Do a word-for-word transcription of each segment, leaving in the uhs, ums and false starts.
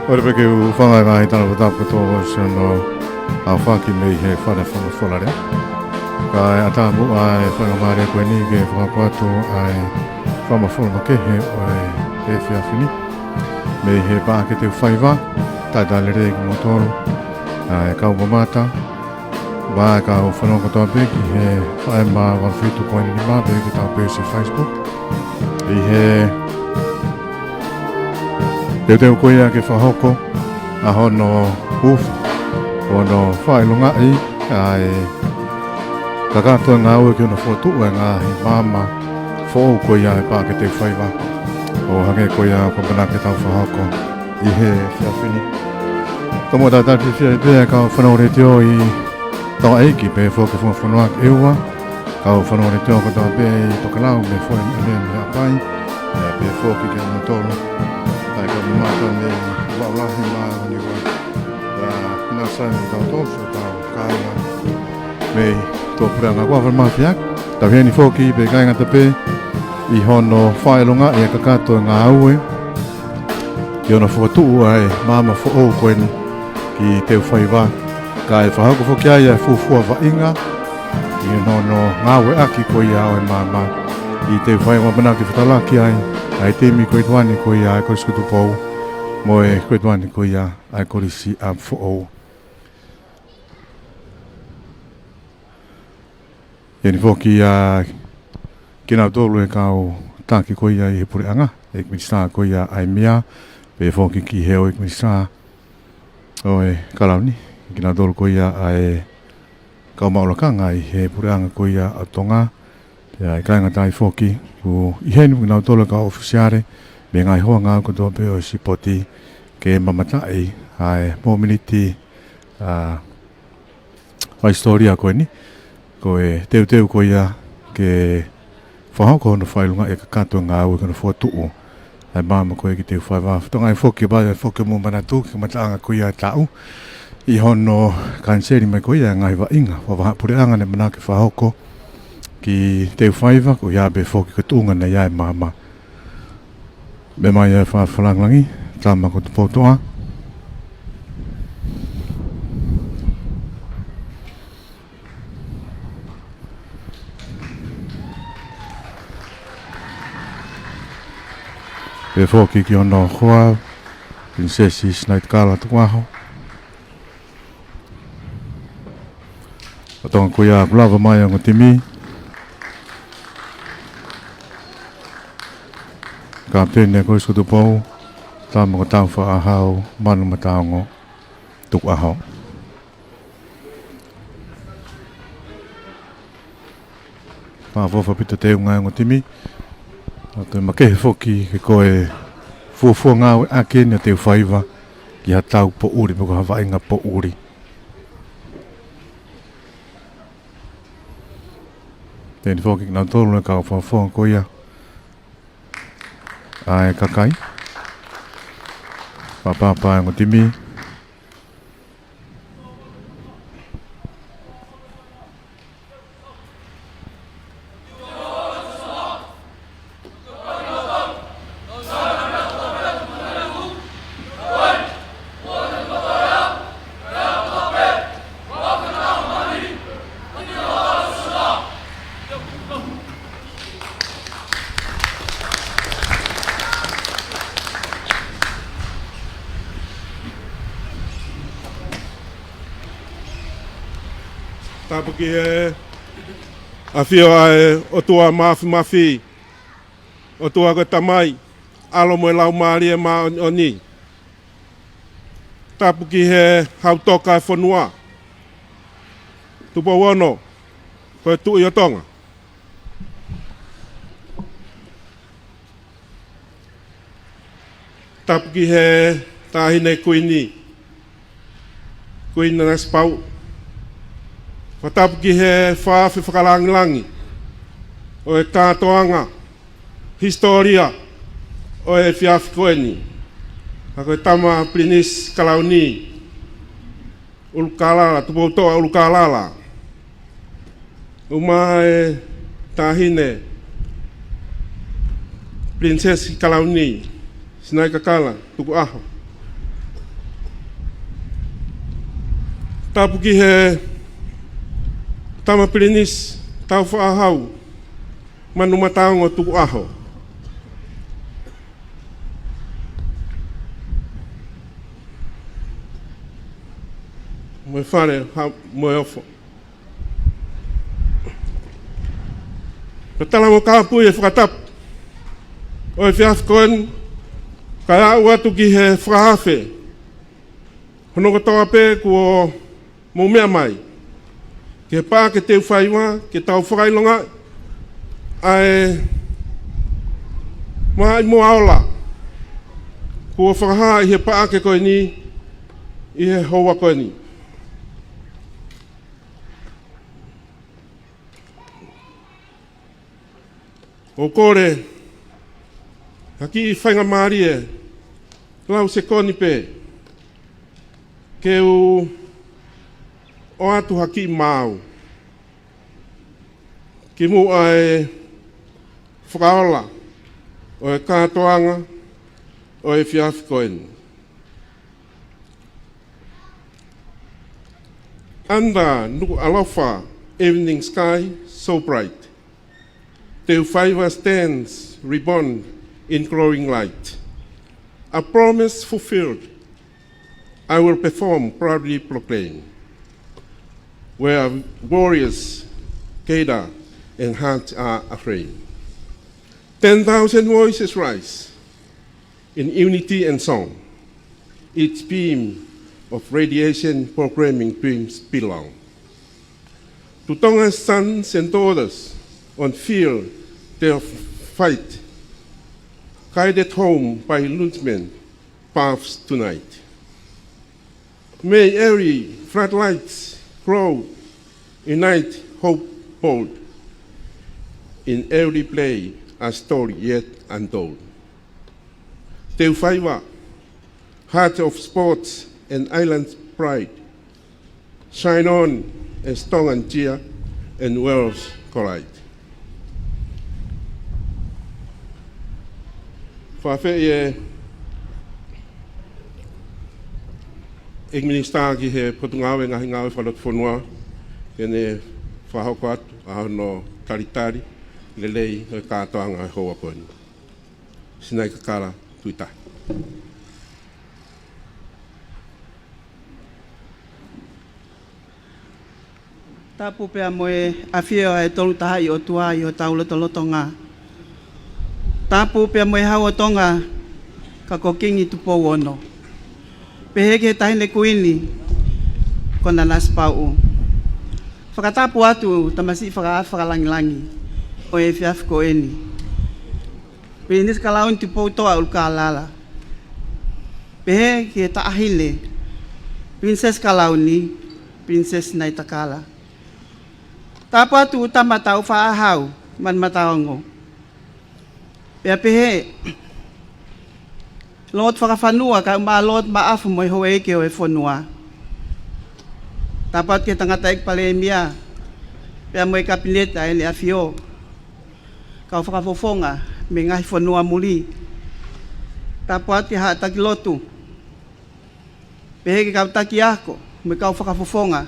ʻOua pē ke u fanga e ngaahi tala fatapu kotoa ʻosi hono aofaki mei he Fale Fakafola Lea. Kae ʻatā muʻa e faingamālie ko eni ke fakahoko atu ʻa e fakamafola makehe ʻo e efiafi ni mei he Paʻake Teufaiva. Talitali lelei kimoutolu ʻa e kau mamata, mo e kau fanongo kotoa pē ki he FM valu fitu poini nima pea ke tau pē ʻi he Facebook. ʻI he teuteu ko ia ke fakahoko ʻa hono hūfanga, hono fakaʻilongaʻi ʻa e kakato e ngāue ki hono fokotuʻu e ngaahi maama foʻou ko ia e Paʻake Teufaiva. ʻO hangē ko ia ko ʻemau ʻamanaki ke tau fakahoko ʻi he efiafi ni. Ka mo talitali fiefia pē ʻa e kau fanongo letiō ʻi Tonga ʻeiki pea foki ki he funga fonua ki ʻEua. Kau fanongo letiō kotoa pē ʻi Tokelau mo e foʻi meʻa mei Haʻapai. Pea pehē foki kimoutolu ʻa e kau mamata mei Vaʻa Lahi mo Niua. Pea naʻa sai mo tautolu, siʻotau kāinga mei tuʻapuleʻanga, ko e fakamāfia. Tau ʻi heni foki pea ʻikai ngata pē ʻi hono fakaʻilongaʻi e kakato e ngāue ki hono fokotuʻu ʻa e maama foʻou ko eni ki Teufaiva, kae fakahoko foki ai ʻa e fuofua vaʻinga ʻi hono ngāueʻaki ko ia ʻo e maama ʻi Teufaiva, ʻoku ʻamanaki ke fetaulaki ai ʻa e timi ko ē ʻi tuʻa ni ko ia ʻa e Kolisi ko Tupou mo e ko ē ʻi tuʻa ni ko ia ʻa e Kolisi ʻa Foʻou. ʻI heni foki ʻa kinautolu e kau taki ko ia ʻi he puleʻanga, ʻEiki Minisitā ko ia ʻa e MEA, pea foki ki he ʻEiki Minisitā ʻo e Kalauni, kinautolu ko ia ʻa e kau maʻu lakanga ʻi he puleʻanga ko ia ʻa Tonga, pea ʻikai ngata ai foki, ʻoku ʻi heni mo kinautolu e kau ʻōfisiale mei he ngaahi hoa ngāue kotoa pē ʻo e sipoti ke mamataʻi ʻa e mōmeniti, ʻa, fakahisitōlia ko eni, ko e teuteu ko ia ke fakahoko hono fakaʻilongaʻi e kakato e ngāue ki hono fokotuʻu ʻa e maama ko ē ki Teufaiva. Fakatokangaʻi foki, ʻoku ʻi ai foki hoʻomou manatu ki he kamataʻanga ko ia e taʻu ʻi hono kaniseli mai ko ia e ngaahi vaʻinga fakavahaʻapuleʻanga naʻe ʻamanaki ke fakahoko ki Teufaiva, ko ia pē foki ko e tuʻunga naʻe ʻi ai e maama. Meʻa mai ʻa e Faʻē Fakalangilangi, Tama ko Tupoutoʻa. Pea foki ki hono hoa, Pilinisesi Sinaitakala Tukuʻaho. ʻO Tonga ko ia ʻoku lava mai ʻa e ongo timi. Kapiteni ʻa e Kolisi ko Tupou, Tama ko Taufaʻahau Manumataongo Tukuʻaho. Fakaʻofoʻofa ʻaupito e teunga e ongo timi. ʻOku toe makehe foki ke ko e fuofua ngāueʻaki eni ʻa Teufaiva ki ha tau poʻuli, pe ko ha vaʻinga poʻuli. ʻI heni foki kinautolu e kau fakafofonga ko ia ʻa e kakai. Pāpā pē e ongo timi. Tapu ki he ʻafio ʻa e ʻOtua Māfimafi, ʻOtua ko e Tamai, ʻAlo mo e Laumālie Māʻoniʻoni. Tapu ki he Hau Toka e fonua, Tupou Ono, ko e Tuʻi ʻo Tonga. Tapu ki he Taʻahine Kuini, Kuini Nanasipauʻu. Fakatapu ki he fakaafeʻi fakalangilangi ʻo e kātoanga hisitōlia ʻo e efiafi ko eni, ʻa ko e Tama Pilinisi Kalauni ʻUlukālala, Tupoutoʻa ʻUlukālala. ʻUmaʻā e Taʻahine Pilinisesi Kalauni Sinaitakala Tukuʻaho. Tapu ki he Tama Pilinisi Tāufaʻāhau Manumataongo Tukuʻaho, mo e Fale ha-, mo e Ofo. Ko e tala mo e kāpui e fakatapu ʻo e efiafi ko eni, kae aʻu atu ki he fakaafe hono kotoa pē kuo mou meʻa mai ki he Paʻake Teufaiva ke tau fakaʻilongaʻi ʻa e maʻimoa ola kuo fakahā ʻi he paʻake ko eni ʻi he houa ko eni. ʻOku ou kole ha kiʻi faingamālie, lau sekoni pē, ke u ʻoatu ha kiʻi maau ki muʻa e fakaola ʻo e kātoanga ʻo e efiafi ko eni. Under Nukuʻalofa evening sky so bright, Teufaiva stands reborn in glowing light. A promise fulfilled, I will perform, proudly proclaim. Where warriors gather and hearts are aflame, ten thousand voices rise in unity and song, each beam of radiation proclaiming dreams belong. To Tonga's sons and daughters on field they'll fight, guided home by Lootsman paths tonight. May every floodlights glow, unite hope bold, in every play a story yet untold. Teufaiva, heart of sports and island pride, shine on as Tongan cheer and worlds collide. Fakafeʻi e ʻEiki Minisitā ki he Potungāue Ngaahi Ngāue Fakalotofonua ke ne fakahoko atu ʻa hono talitali lelei ʻo e kātoanga ʻo e houa ko eni. Sinaitakala, Tuita. Tapu pea mo e ʻafio ʻa e Tolu Tahaʻi ʻOtua ʻi hotau lotolotonga. Tapu pea mo e Hau ʻo Tonga, ka ko Kingi Tupou Ono. Pehē ki he Taʻahine Kuini, ko Nanasipauʻu. Fakatapu atu tamasiʻi faka-, fakalangilangi ʻo e efiafi ko eni, Pilinisi Kalauni Tupoutoʻa ʻUlukālala. Pehē ki he Taʻahine Pilinisesi Kalauni, Pilinisesi Sinaitakala. Tapu atu Tama Tāufaʻāhau Manumataongo. Pea pehē Lord Fakafanua kae ʻumaʻā Lord Maʻafu mo e houʻeiki ʻo e fonua. Tapu atu ki he Tangataʻeiki Palēmia pea mo e Kapineti ʻa ʻEne ʻAfio, kau fakafofonga mei he ngaahi fonua muli. Tapu atu ki he Haʻa Taki Lotu, pehē ki he kau taki ako mo e kau fakafofonga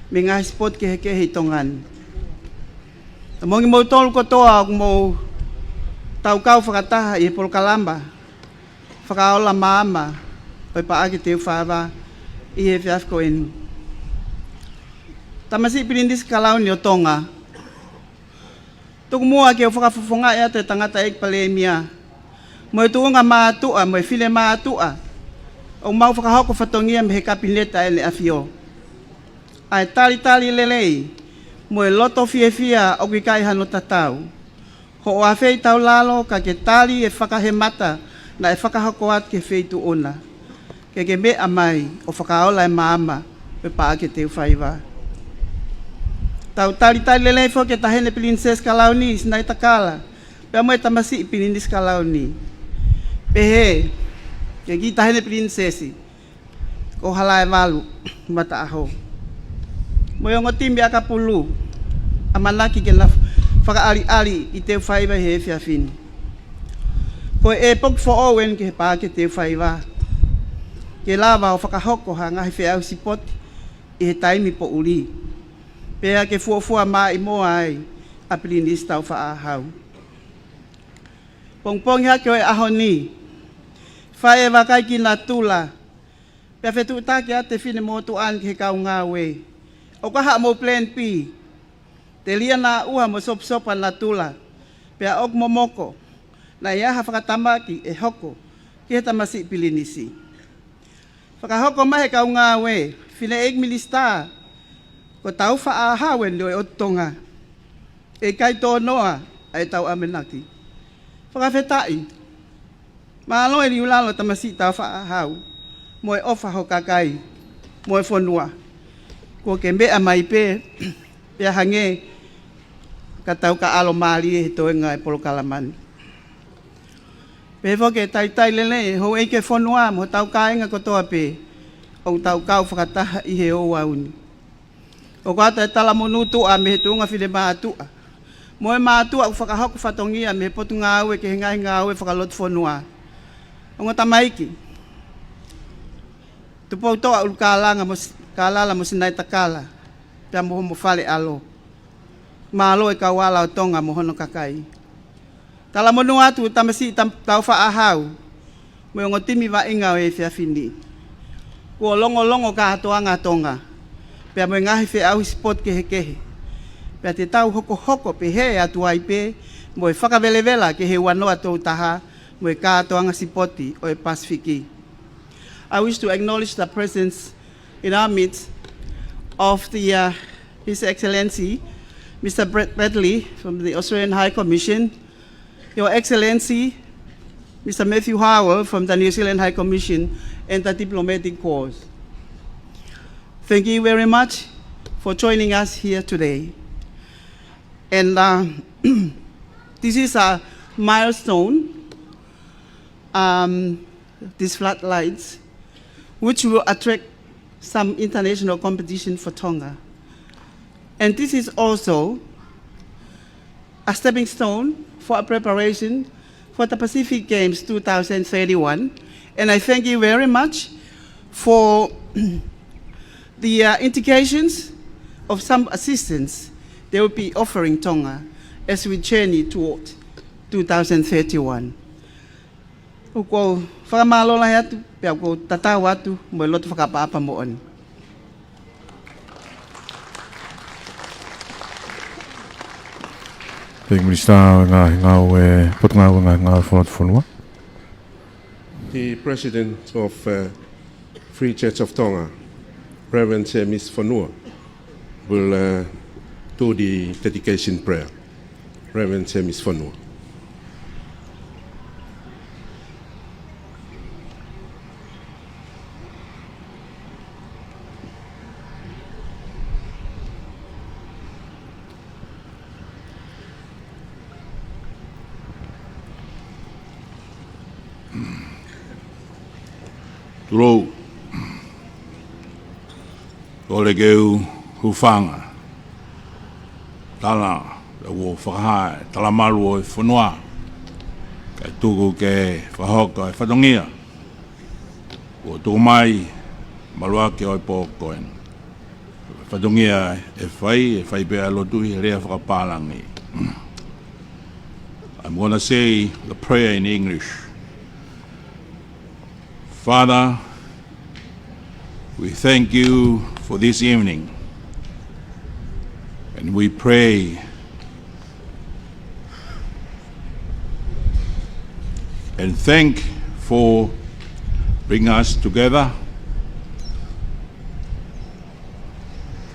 mei he ngaahi sipoti kehekehe ʻi Tonga ni. Kae ʻumaʻā kimoutolu kotoa ʻoku mou tau kau fakataha ʻi he polokalama fakaola maama ʻo e Paʻake Teufaiva ʻi he efiafi ko eni. Tamasiʻi Pilinisi Kalauni ʻo Tonga, tuku muʻa ke u fakafofongaʻi atu e Tangataʻeiki Palēmia mo e tuʻunga mātuʻa mo e finemātuʻa ʻoku mau fakahoko fatongia mei he Kapineti ʻa ʻEne ʻAfio, ʻa e talitali lelei mo e loto fiefia ʻoku ʻikai hano tatau. Hoʻo afeitaulalo ka ke tali e fakahemata naʻe fakahoko atu ki he Feituʻuna, ke ke meʻa mai ʻo fakaola e maama ʻo e Paʻake Teufaiva. Tau talitali lelei foki ki he Taʻahine Pilinisesi Kalauni Sinaitakala pea mo e Tamasiʻi Pilinisi Kalauni. Pehē ki he kiʻi Taʻahine Pilinisesi ko Halaevalu Mataʻaho mo e ongo timi ʻakapulu, ʻamanaki ke na fakaʻaliʻali ʻi Teufaiva he efiafi ni. Ko e ʻēpoki foʻou eni ki he Paʻake Teufaiva, ke lava ʻo fakahoko ha ngaahi feʻauhi sipoti ʻi he taimi poʻuli, pea ke fuofua maʻimoa ai ʻa Pilinisi Taufaʻāhau. Pongipongi hake ʻo e ʻaho ni, fai e vakai ki natula, pea fetuʻutaki atu e finemotuʻa ni ki he kau ngāue. ʻOku ʻi ai haʻamou plan B? Telia naʻa ʻuha mo sopusopu ʻa natula, pea ʻoku momoko, naʻe ʻi ai ha fakatamaki ʻe hoko ki he tamasiʻi pilinisi. Fakahoko mai he kau ngāue, Fineʻeiki Minisitā, ko Taufaʻāhau eni ʻo e ʻOtu Tonga. ʻE ʻikai tōnoa ʻa e tau ʻamanaki. Fakafetaʻi. Mālō e liulalo tamasiʻi Taufaʻāhau, mo e ʻofa ho kakai, mo e fonua. Kuo ke meʻa mai pē, pea hangē ka tau ka ʻalomālie he toenga e polokalama ni. Pehē foki e talitali lelei e houʻeiki e fonua mo hotau kāinga kotoa pē, ʻoku tau kau fakataha ʻi he ouau ni. ʻOku ʻoatu e talamonū tuʻa mei he tuʻunga finemātuʻa mo e mātuʻa ʻoku fakahoko fatongia mei he Potungāue ki he ngaahi ngāue fakalotofonua. Ongo tamaiki, Tupoutoʻa ʻUlukālanga mo Si-, Kālala mo Sinaitakala, pea mo homo fale ʻalo. Mālō e kau ala ʻo Tonga mo hono kakai. Talamonū atu tamasiʻi Tam-, Taufaʻāhau, mo e ongo timi vaʻinga ʻo e efiafi ni. Kuo longolongo kātoanga Tonga, pea mo e ngaahi feʻauhi sipoti kehekehe. Pea te tau hokohoko pehē atu ai pē, mo e fakavelevela ki he ua noa tolu taha, mo e kātoanga sipoti ʻo e Pasifiki. I wish to acknowledge the presence in our midst of the, uh, His Excellency, Mister Brett Bradley from the Australian High Commission, Your Excellency, Mister Matthew Howell from the New Zealand High Commission, and the diplomatic corps. Thank you very much for joining us here today. And, uh, this is a milestone, um, these floodlights, which will attract some international competition for Tonga. And this is also a stepping stone for a preparation for the Pacific Games two thousand thirty-one. And I thank you very much for the, uh, indications of some assistance they will be offering Tonga as we journey toward two thousand thirty-one. ʻOku ou fakamālō lahi atu, pea ʻoku ou tatau atu mo e loto fakaʻapaʻapa moʻoni. Thank you, Minister. Ngaahi ngāue, Potungāue Ngaahi Ngāue Fakalotofonua. The President of, uh, Free Church of Tonga, Reverend Semisi Fonua, will, uh, do the dedication prayer. Reverend Semisi Fonua. Tulou, kole ke u hūfanga. Tala, ʻoku ou fakahā e talamalu ʻo e fonua, kae tuku ke fakahoko e fatongia kuo tuku mai maluʻaki ʻo e pō ko eni. Fatongia ʻe fai, ʻe fai pē ʻa e lotu ʻi he lea fakapālangi. I'm gonna say the prayer in English. Father, we thank you for this evening, and we pray and thank for bringing us together.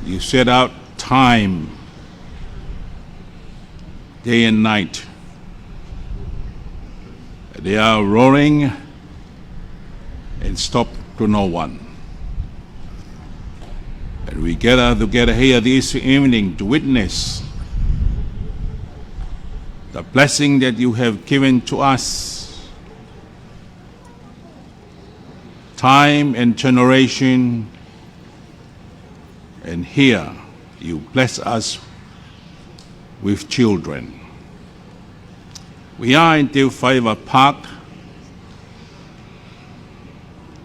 You set out time, day and night. They are roaring and stop to no one. And we gather together here this evening to witness the blessing that you have given to us. Time and generation, and here you bless us with children. We are in Te Faiva Park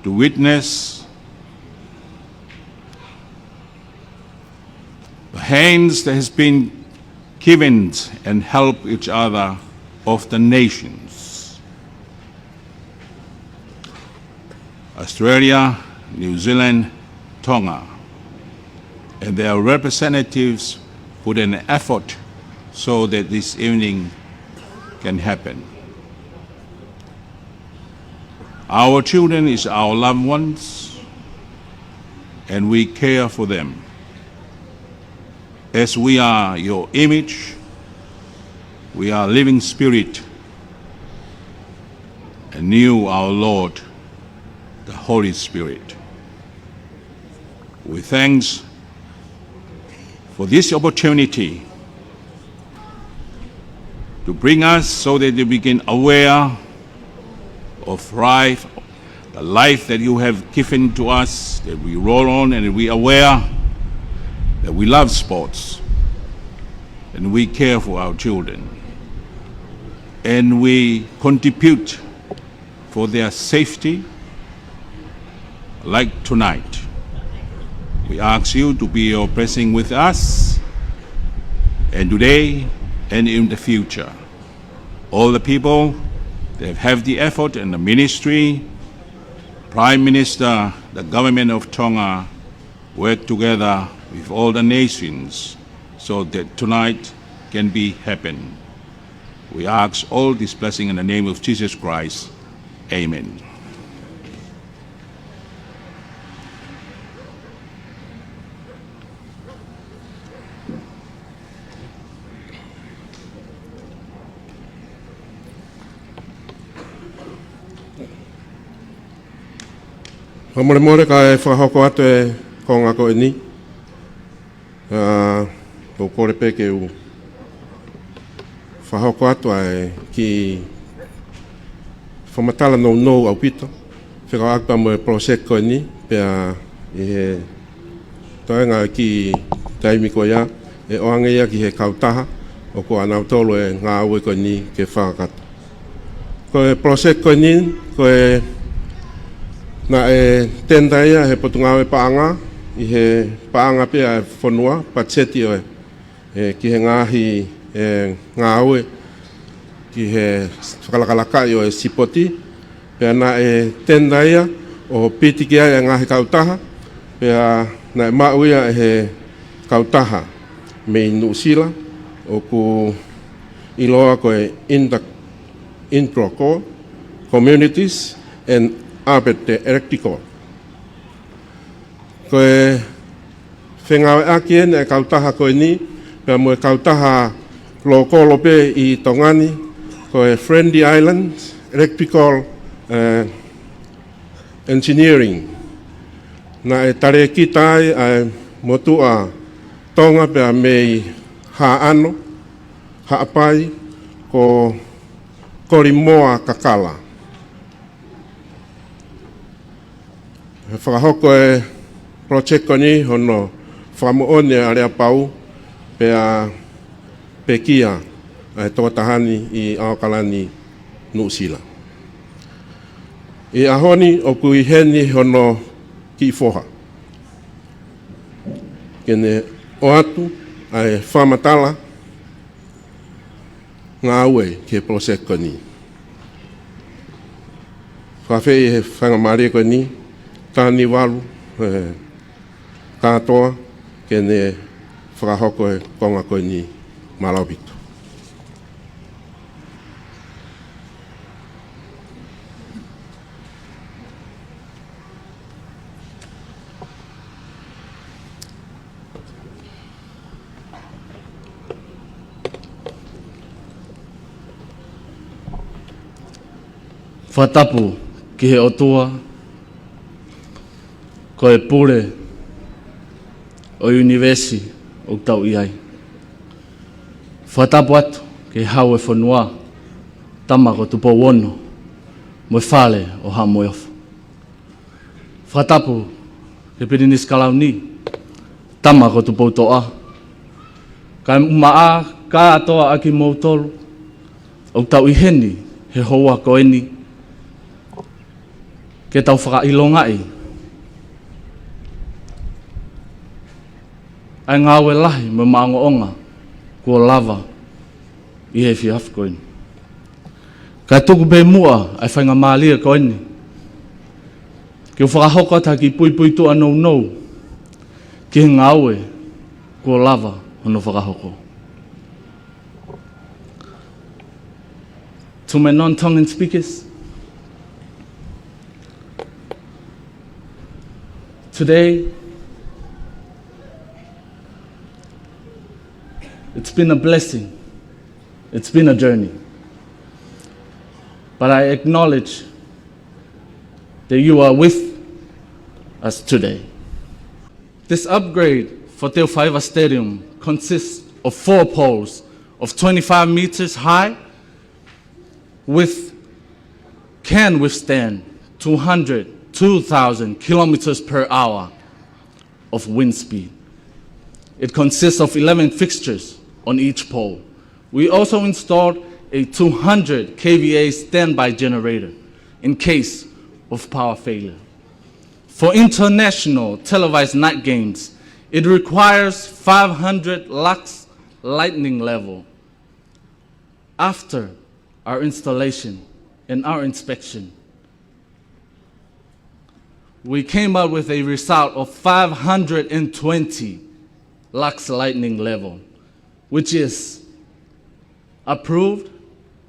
to witness Hands that has been given and help each other of the nations. Australia, New Zealand, Tonga, and their representatives put an effort so that this evening can happen. Our children is our loved ones, and we care for them. As we are your image, we are living spirit, and you, our Lord, the Holy Spirit. We thanks for this opportunity to bring us so that we become aware of life, the life that you have given to us, that we roll on and we aware that we love sports and we care for our children and we contribute for their safety, like tonight. We ask you to be your blessing with us, and today and in the future. All the people that have the effort and the ministry, Prime Minister, the government of Tonga, work together with all the nations so that tonight can be happen. We ask all this blessing in the name of Jesus Christ. Amen. Fakamolemole kae fakahoko atu e konga ko eni. ʻA, ʻoku ou kole pē ke u fakahoko atu ʻa e kiʻi fakamatala nounou ʻaupito fekauʻaki pea mo e project ko eni, pea ʻi he toenga e kiʻi taimi ko ia, ʻe ʻoange ia ki he kautaha ʻoku ʻanautolu e ngāue ko eni ke fakakakato. Ko e project ko eni, ko e naʻe tender ia he Potungāue Paʻanga, ʻi he paʻanga pē ʻa e fonua, patiseti ʻo e, e, ki he ngaahi, e, ngāue, ki he fakalakalakaʻi ʻo e sipoti, pea naʻe tender ia ʻo piti ki ai e ngaahi kautaha, pea naʻe maʻu ia ʻe he kautaha mei Nuʻusila, ʻoku ʻiloa ko e Inter-, Introcor, Communities and Urban Electrical. Ko e fengāueʻaki eni e kautaha ko eni, pea mo e kautaha lōkolo pē ʻi Tonga ni, ko e Friendly Islands Electrical, eh, Engineering. Naʻe talēkita ai ʻa e motuʻa Tonga pea mei Haʻano, Haʻapai, ko Kolimoa Kakala. He fakahoko e project ko eni hono fakamoʻoni e aleapau pea pekia ʻa e tokotaha ni ʻi ʻAokalani, Nuʻusila. ʻI he ʻaho ni ʻoku ʻi heni hono kiʻi foha ke ne ʻoatu ʻa e fakamatala ngāue ki he project ko eni. Fakafeʻi he faingamālie ko eni, Tanivalu, eh, Kātoa, ke ne fakahoko e konga ko eni, mālō ʻaupito. Fakatapu ki he ʻOtua, ko e pule ʻo e ʻunivēsi ʻoku tau ʻi ai. Fakatapu atu ki he Hau ʻo e fonua, Tama ko Tupou Ono, mo e Fale ʻo Haʻa Moheofo. Fakatapu ki he Pilinisi Kalauni, Tama ko Tupoutoʻa, kae ʻumaʻā kātoa ʻa kimoutolu ʻoku tau ʻi heni he houa ko eni, ke tau fakaʻilongaʻi ʻa e ngāue lahi mo maʻongoʻonga kuo lava ʻi he efiafi ko eni. Kae tuku pē muʻa ʻa e faingamālie ko eni ke u fakahoko atu ha kiʻi puipuituʻa nounou ki he ngāue kuo lava hono fakahoko. To my non-Tongan speakers, today it's been a blessing. It's been a journey. But I acknowledge that you are with us today. This upgrade for Teufaiva Stadium consists of four poles of twenty-five meters high, with, can withstand two hundred, two thousand kilometers per hour of wind speed. It consists of eleven fixtures on each pole. We also installed a two hundred K V A standby generator in case of power failure. For international televised night games, it requires five hundred lux lightning level. After our installation and our inspection, we came up with a result of five hundred and twenty lux lightning level, which is approved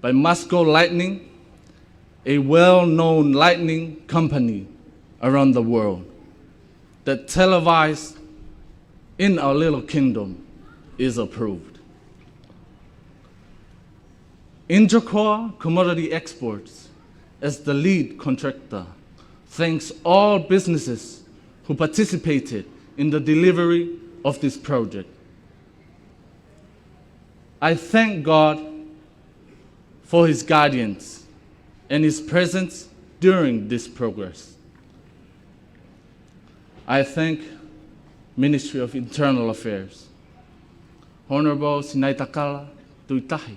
by Masco Lightning, a well-known lightning company around the world, that televised in our little kingdom is approved. Intracor Commodity Exports, as the lead contractor, thanks all businesses who participated in the delivery of this project. I thank God for his guidance and his presence during this progress. I thank Ministry of Internal Affairs, Honorable Sinaitakala Tuitahi,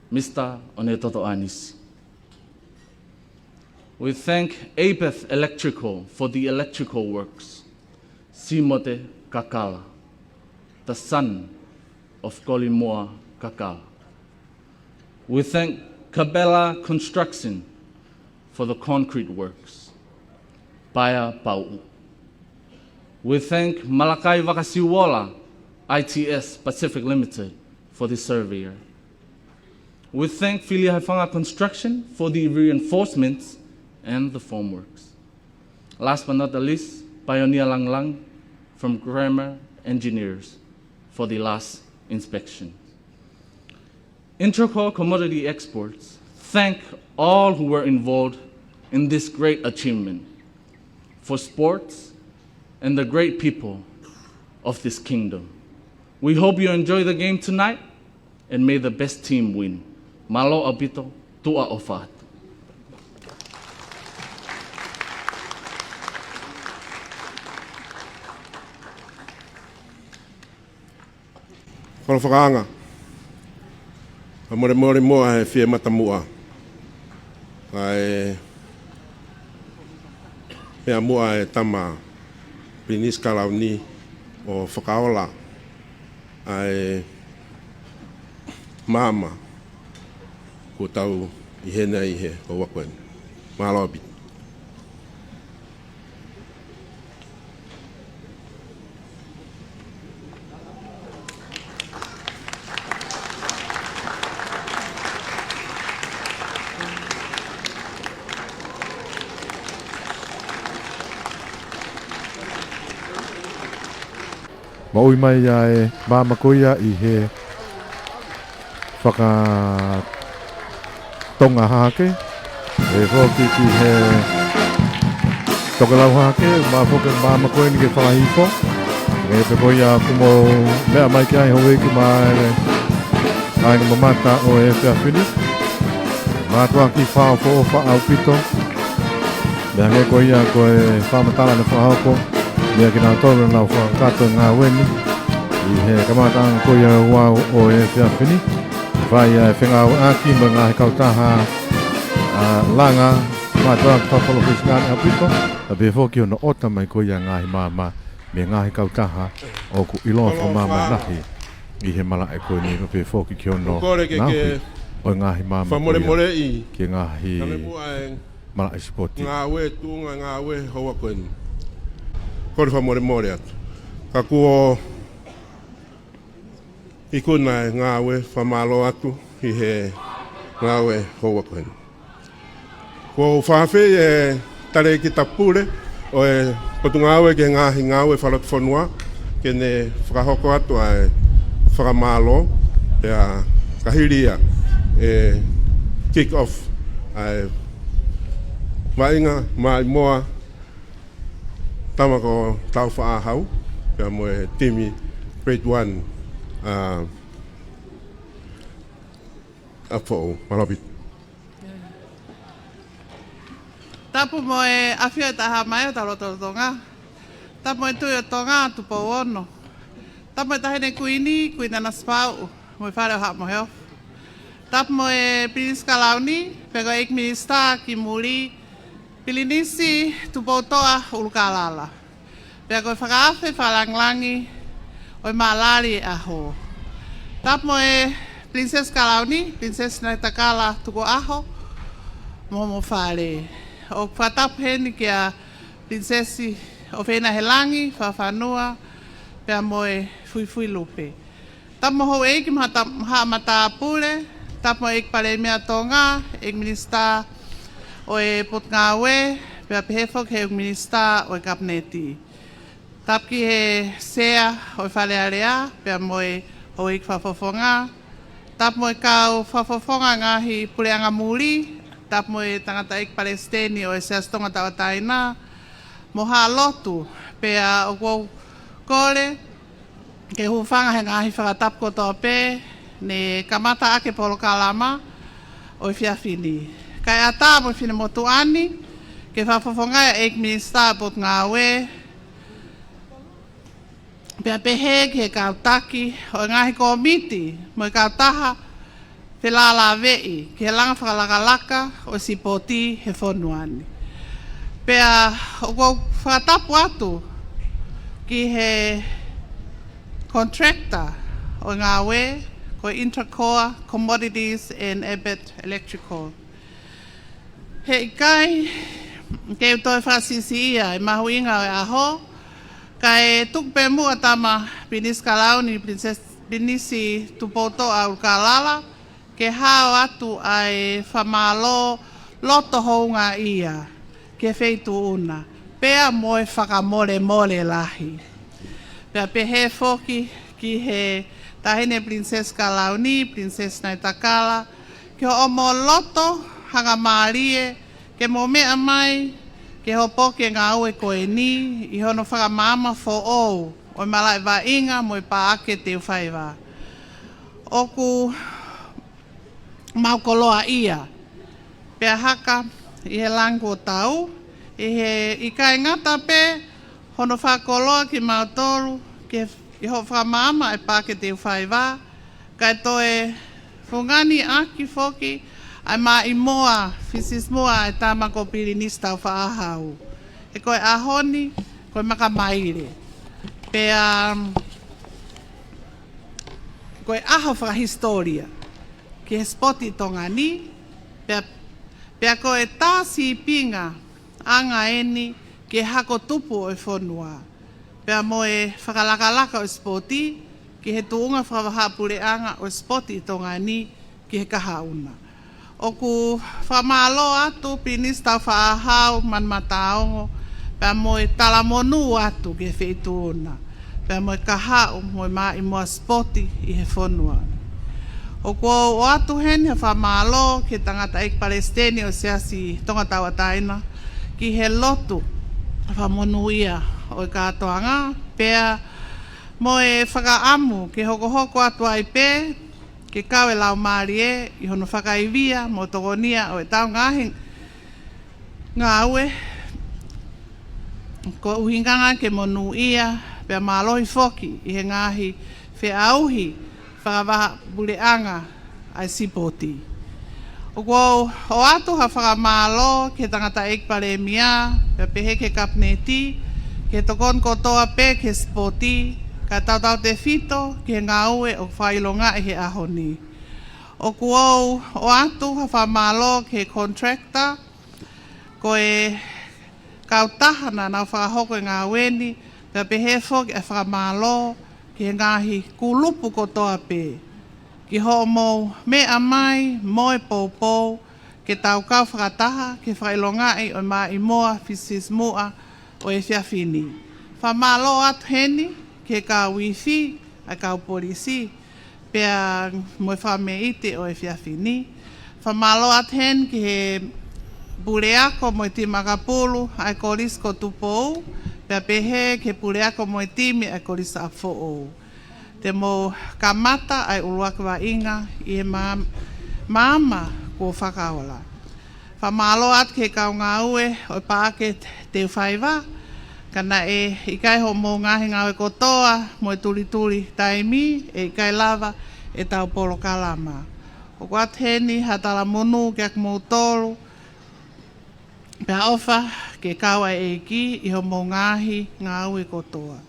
Mister Onetoto Anisi. We thank Apeth Electrical for the electrical works. Simote Kakala, the son of Kolimoa Kakala. We thank Kabela Construction for the concrete works. Paea Pauʻu. We thank Malakai Vakasiuola, I T S Pacific Limited, for the surveyor. We thank Fili Haifanga Construction for the reinforcements and the formworks. Last but not the least, Pioneer Langlang from Grammar Engineers for the last inspection. Intracor Commodity Exports thank all who were involved in this great achievement for sports and the great people of this kingdom. We hope you enjoy the game tonight. And may the best team win. Mālō ʻaupito, tuʻa ʻofa atu. Kolo fakaanga. Fakamolemole muʻa he fie mata muʻa. Kae meʻa muʻa e tama Pilinisi Kalauni ʻo fakaola ʻa e maama kuo tau ʻi heni ai he houa ko eni. Mālō ʻaupito. Moʻui mai ʻa e maama ko ia ʻi he fakatonga hahake. ʻE foki ki he tokelau hahake, mafoke maama ko eni ke fakahifo. ʻE pe ko ia kuo mou meʻa mai ki ai houʻeiki mo e kāinga mamata ʻo e efiafi ni. Mātuʻaki fakaʻofoʻofa ʻaupito. Meʻa hangē ko ia ko e fakamatala naʻe fakahoko, meʻa kinautolu naʻa nau fakakakato e ngāue ni ʻi he kamataʻanga ko ia ʻo e efiafi ni. Fai ʻa e fengāueʻaki mo e ngaahi kautaha, ʻa, langa, mātuʻaki fakapalofesinale ʻaupito, pea pehē foki hono ʻota mai ko ia ngaahi maama mei he ngaahi kautaha ʻoku ʻiloa fakamāmani lahi ʻi he malaʻe ko eni, pea pehē foki ki hono ngaohi ʻo e ngaahi maama ko ia ki he ngaahi malaʻe sipoti. Ngāue tuʻunga, ngāue houa ko eni. Kole fakamolemole atu. Ka kuo ikuna e ngāue, fakamālō atu ʻi he ngāue houa ko eni. Kuo u fakaafeʻi e Talēkita Pule ʻo e Potungāue ki he Ngaahi Ngāue Fakalotofonua ke ne fakahoko atu ʻa e fakamālō, pea ka hili ia ʻe kick off ʻa e vaʻinga Maʻimoa, tama ko Taufaʻāhau, pea mo e timi Grade One, ʻa, ʻa foʻou, mālō ʻaupito. Tapu mo e ʻAfio ʻo e Taʻehāmai ʻo Tauloto ʻo Tonga. Tapu mo e Tuʻi ʻo Tonga, Tupou Ono. Tapu mo e Taʻahine Kuini, Kuini Nanasipauʻu, mo e Fale ʻo Haʻa Moheofo. Tapu mo e Pilinisi Kalauni, pea ko e ʻEiki Minisitā ki muli, Pilinisi Tupoutoʻa ʻUlukālala. Pea ko e fakaafe fakalāngilangi ʻo e mālali ʻo e ʻaho. Tapu mo e Pilinisesi Kalauni, Pilinisesi Naitakala Tukuʻaho, mo homo fale. ʻOku fakatapu heni kia Pilinisesi ʻOfeina Helangi, Fakafanua, pea mo e Fuifui Lupe. Tapu mo houʻeiki mo haʻa matāpule, tapu mo e ʻEiki Palēmia Tonga, ʻEiki Minisitā ʻo e Potungāue, pea pehē foki ki he ʻEiki Minisitā ʻo e Kapineti. Tapu ki he Sea ʻo e Fale Alea, pea mo e houʻeiki fakafofonga. Tapu mo e kau fakafofonga ngaahi puleʻanga muli, tapu mo e tangataʻeiki Palesiteni ʻo e Siasi Tonga Tauʻatāina, mo haʻa lotu, pea ʻoku ou kole ke hūfanga he ngaahi fakatapu kotoa pē ne kamata ʻaki e polokalama ʻo e efiafi ni. Kae ʻatā mo e finemotuʻa ni, ke fakafofongaʻi ʻa e ʻEiki Minisitā ʻo e Potungāue, pea pehē ki he kau taki ʻo e ngaahi kōmiti mo e kautaha felālāveʻi ki he langa fakalakalaka ʻo e sipoti he fonua ni. Pea ʻoku ou fakatapu atu ki he contractor ʻo e ngāue, ko e Intracore Commodities and Abbott Electrical. He ʻikai ke u toe fakasiʻisiʻia e mahuʻinga ʻo e ʻaho, kae tuku pē muʻa Tama Pilinisi Kalauni, Pilinisesi, Pilinisi Tupoutoʻa ʻUlukālala, ke hao atu ʻa e fakamālō loto houngaʻia ki he Feituʻu na, pea mo e fakamolemole lahi. Pea pehē foki ki he Taʻahine Pilinisesi Kalauni, Pilinisesi Naitakala, ki hoʻomo loto hangamālie ke mo meʻa mai ke hopo ki he ngāue ko eni ʻi hono fakamaama foʻou ʻo e malaʻe vaʻinga mo e Paʻake Teufaiva. ʻOku mau koloaʻia pea haka ʻi he langi kuo tau, ʻi he ʻikai ngata pē hono fakakoloa kimautolu ki he, ʻi hoʻo fakamaama e Paʻake Teufaiva, kae toe fungani ʻaki foki ʻa e maʻimoa, fisisimuʻa ʻa e tama ko Pilinisi Taufaʻāhau. He ko e ʻaho ni, ko e makamaile. Pea, ko e ʻaho fakahisitōlia ki he sipoti ʻi Tonga ni, pea, pea ko e tā sīpinga ʻanga eni ki he hako tupu ʻo e fonua, pea mo e fakalakalaka ʻo e sipoti ki he tuʻunga fakavahaʻapuleʻanga ʻo e sipoti ʻi Tonga ni ki he kahaʻu na. ʻOku fakamālō atu Pilinisi Taufaʻāhau Manumataongo, pea mo e talamonū atu ki he Feituʻu na, pea mo e kahaʻu mo e maʻimoa sipoti ʻi he fonua. ʻOku ou ʻoatu heni ha fakamālō ki he tangataʻeiki Palesiteni ʻo e Siasi Tonga Tauʻatāina ki he lotu fakamonūʻia ʻo e kātoanga, pea mo e fakaʻamu ke hokohoko atu ai pē ke kau e laumālie ʻi hono fakaivia mo tokonia ʻo ʻetau ngaahi ngāue, ko e ʻuhinga ke monūʻia pea mālohi foki ʻi he ngaahi feʻauhi fakavahaʻapuleʻanga ʻa e sipoti. ʻOku ou ʻoatu ha fakamālō ki he tangataʻeiki Palēmia, pea pehē ki he Kapineti, ki he tokoni kotoa pē ki he sipoti, kae tautautefito ki he ngāue ʻoku fakaʻilongaʻi he ʻaho ni. ʻOku ou ʻoatu ha fakamālō ki he contractor, ko e kautaha naʻa nau fakahoko e ngāue ni, pea pehē foki e fakamālō ki he ngaahi kulupu kotoa pē, ki hoʻomou meʻa mai mo e poupou, ke tau kau fakataha ki he fakaʻilongaʻi ʻo e maʻimoa fisifisimuʻa ʻo e efiafi ni. Fakamālō atu heni ki he kau ifi, ʻa e kau polisi, pea mo e fakameʻite ʻo e efiafi ni. Fakamālō atu heni ki he puleako mo e timi ʻakapulu ʻa e Kolisi ko Tupou, pea pehē ki he puleako mo e timi ʻa e Kolisi ʻa Foʻou. Te mou kamata ʻa e ʻuluaki vaʻinga ʻi he maama, maama kuo fakaola. Fakamālō atu ki he kau ngāue ʻo e Paʻake Teufaiva, ka naʻe ʻikai hoʻomou ngaahi ngāue kotoa mo e tulituli taimi, ʻe ʻikai lava ʻetau polokalama. ʻOku ʻoatu heni ha talamonū kiate kimoutolu, pea ʻofa ke kau ʻa e ʻEiki ʻi hoʻomou ngaahi ngāue kotoa.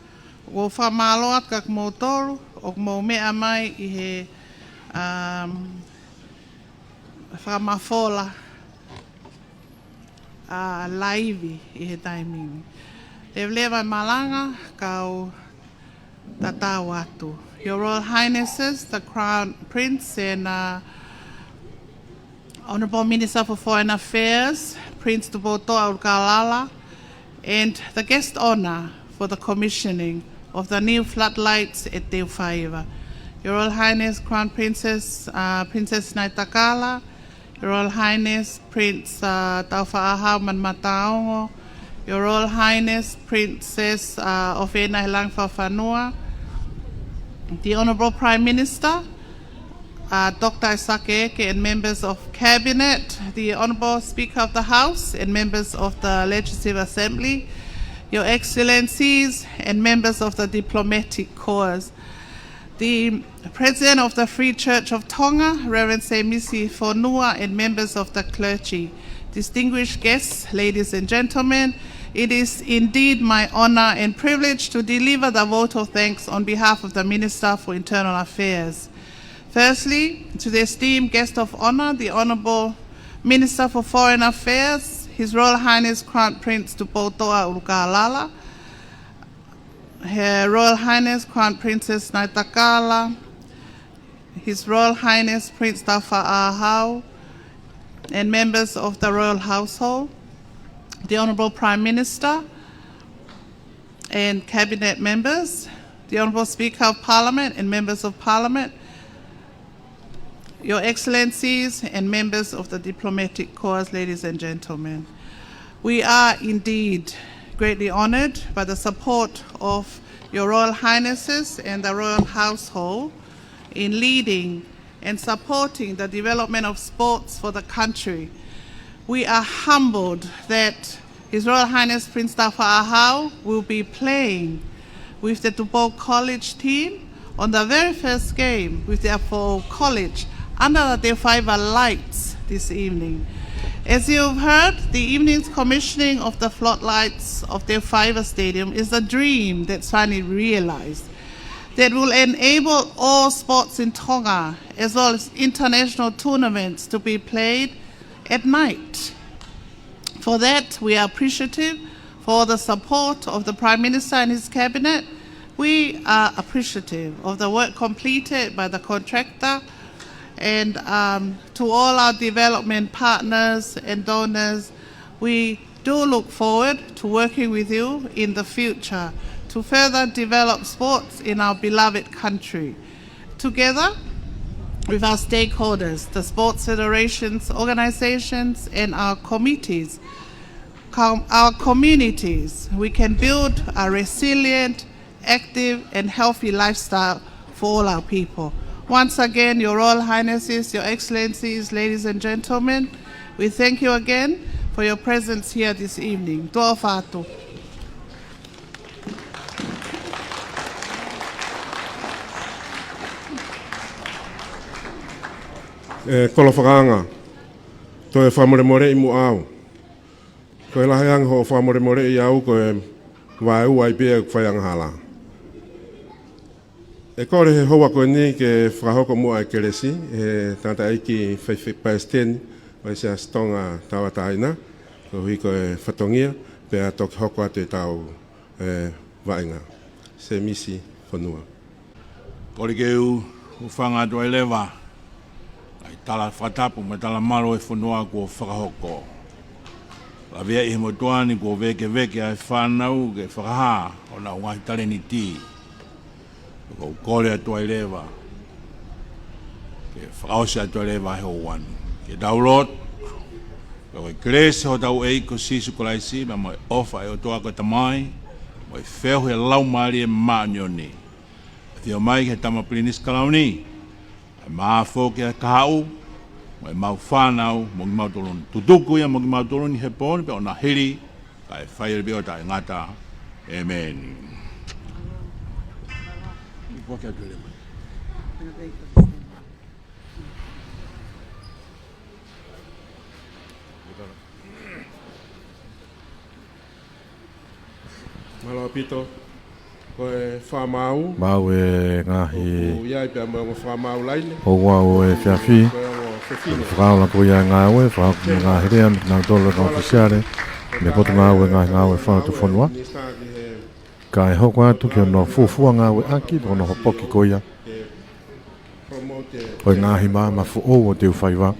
ʻOku ou fakamālō atu kiate kimoutolu ʻoku mou meʻa mai ʻi he, um, fakamafola, ʻa, laivi ʻi he taimi ni. Leveleva e malanga, kau tatau atu. Your Royal Highnesses, the Crown Prince and, uh, Honourable Minister for Foreign Affairs, Prince Tupoutoʻa ʻUlukalala, and the guest honour for the commissioning of the new floodlights at Teufaiva. Your Royal Highness, Crown Princess, uh, Princess Sinaitakala, Your Royal Highness, Prince, uh, Taufaʻāhau Manumataongo, Your Royal Highness, Princess, uh, ʻOfeina Helangi Fakafanua, the Honourable Prime Minister, uh, Doctor ʻAisake Eke and members of Cabinet, the Honourable Speaker of the House and members of the Legislative Assembly, Your Excellencies and members of the diplomatic corps, the President of the Free Church of Tonga, Reverend Semisi Fonua, and members of the clergy, distinguished guests, ladies and gentlemen, it is indeed my honour and privilege to deliver the vote of thanks on behalf of the Minister for Internal Affairs. Firstly, to the esteemed guest of honour, the Honourable Minister for Foreign Affairs, His Royal Highness Crown Prince Tupoutoʻa ʻUlukalala, Her Royal Highness Crown Princess Sinaitakala, His Royal Highness Prince Taufaʻāhau, and members of the royal household, the Honourable Prime Minister and cabinet members, the Honourable Speaker of Parliament and members of Parliament, Your Excellencies and members of the diplomatic corps, ladies and gentlemen. We are indeed greatly honoured by the support of Your Royal Highnesses and the Royal Household in leading and supporting the development of sports for the country. We are humbled that His Royal Highness Prince Taufaʻāhau will be playing with the Tupou College team on the very first game with their Foʻou College under the Teufaiva lights this evening. As you've heard, the evening's commissioning of the floodlights of Teufaiva Stadium is a dream that's finally realised, that will enable all sports in Tonga, as well as international tournaments, to be played at night. For that, we are appreciative for the support of the Prime Minister and his cabinet. We are appreciative of the work completed by the contractor, and, um, to all our development partners and donors, we do look forward to working with you in the future to further develop sports in our beloved country. Together with our stakeholders, the sports federations, organisations, and our committees, com-, our communities, we can build a resilient, active, and healthy lifestyle for all our people. Once again, Your Royal Highnesses, Your Excellencies, ladies and gentlemen, we thank you again for your presence here this evening. Tuʻa ʻofa atu. ʻE kolo fakaanga, toe fakamolemoleʻi muʻa au. Ko e lahi ange hoʻo fakamolemoleʻi au ko e vaeua ai pē ʻeku faiangahala. ʻE kole he houa ko eni ke fakahoko muʻa e kelesi ʻe he tangataʻeiki faifekau palesiteni ʻo e Siasi Tonga Tauʻatāina, koeʻuhi ko e fatongia, pea toki hoko atu ʻetau, ē, vaʻinga. Semisi Fonua. Kole ke u hūfanga atu ai leva ʻi he tala fakatapu mo e talamalu ʻo e fonua kuo fakahoko. Lavea ʻi he motuʻa ni kuo vēkeveke ʻa e fānau ke fakahā honau ngaahi talēniti. Ko u kole atu ai leva ke fakaʻosi atu ai leva he houa ni. Ke tau lotu. Ko e kelesi ʻa hotau ʻEiki ko Sīsū Kalaisi, pea mo e ʻofa ʻa e ʻOtua ko e Tamai, mo e feohi ʻa e Laumālie Māʻoniʻoni, ʻafio mai ki he Tama Pilinisi Kalauni, ʻa e mafoki ʻa e kahaʻu, mo e mau fānau, mo kimautolu ni. Tutuku ia mo kimautolu ni he pō ni pea ʻo na hili, kae fai lelei pē ʻo taʻengata. ʻĒmeni. Mālō ʻaupito. Ko e fakamaau. Maau e ngaahi. ʻOku ʻi ai pea mo e ongo fakamaau laine. ʻOku ʻi ai e efiafi. Ko e ongo fefine. Fakaola ko ia e ngāue, fakahoko e ngaahi lea, mei kinautolu e kau ʻōfisiale mei he Potungāue Ngaahi Ngāue Fakatufono. Kae hoko atu ki hono fuofua ngāueʻaki, ko hono hopoki ko ia ʻo e ngaahi maama foʻou ʻo e teu faiva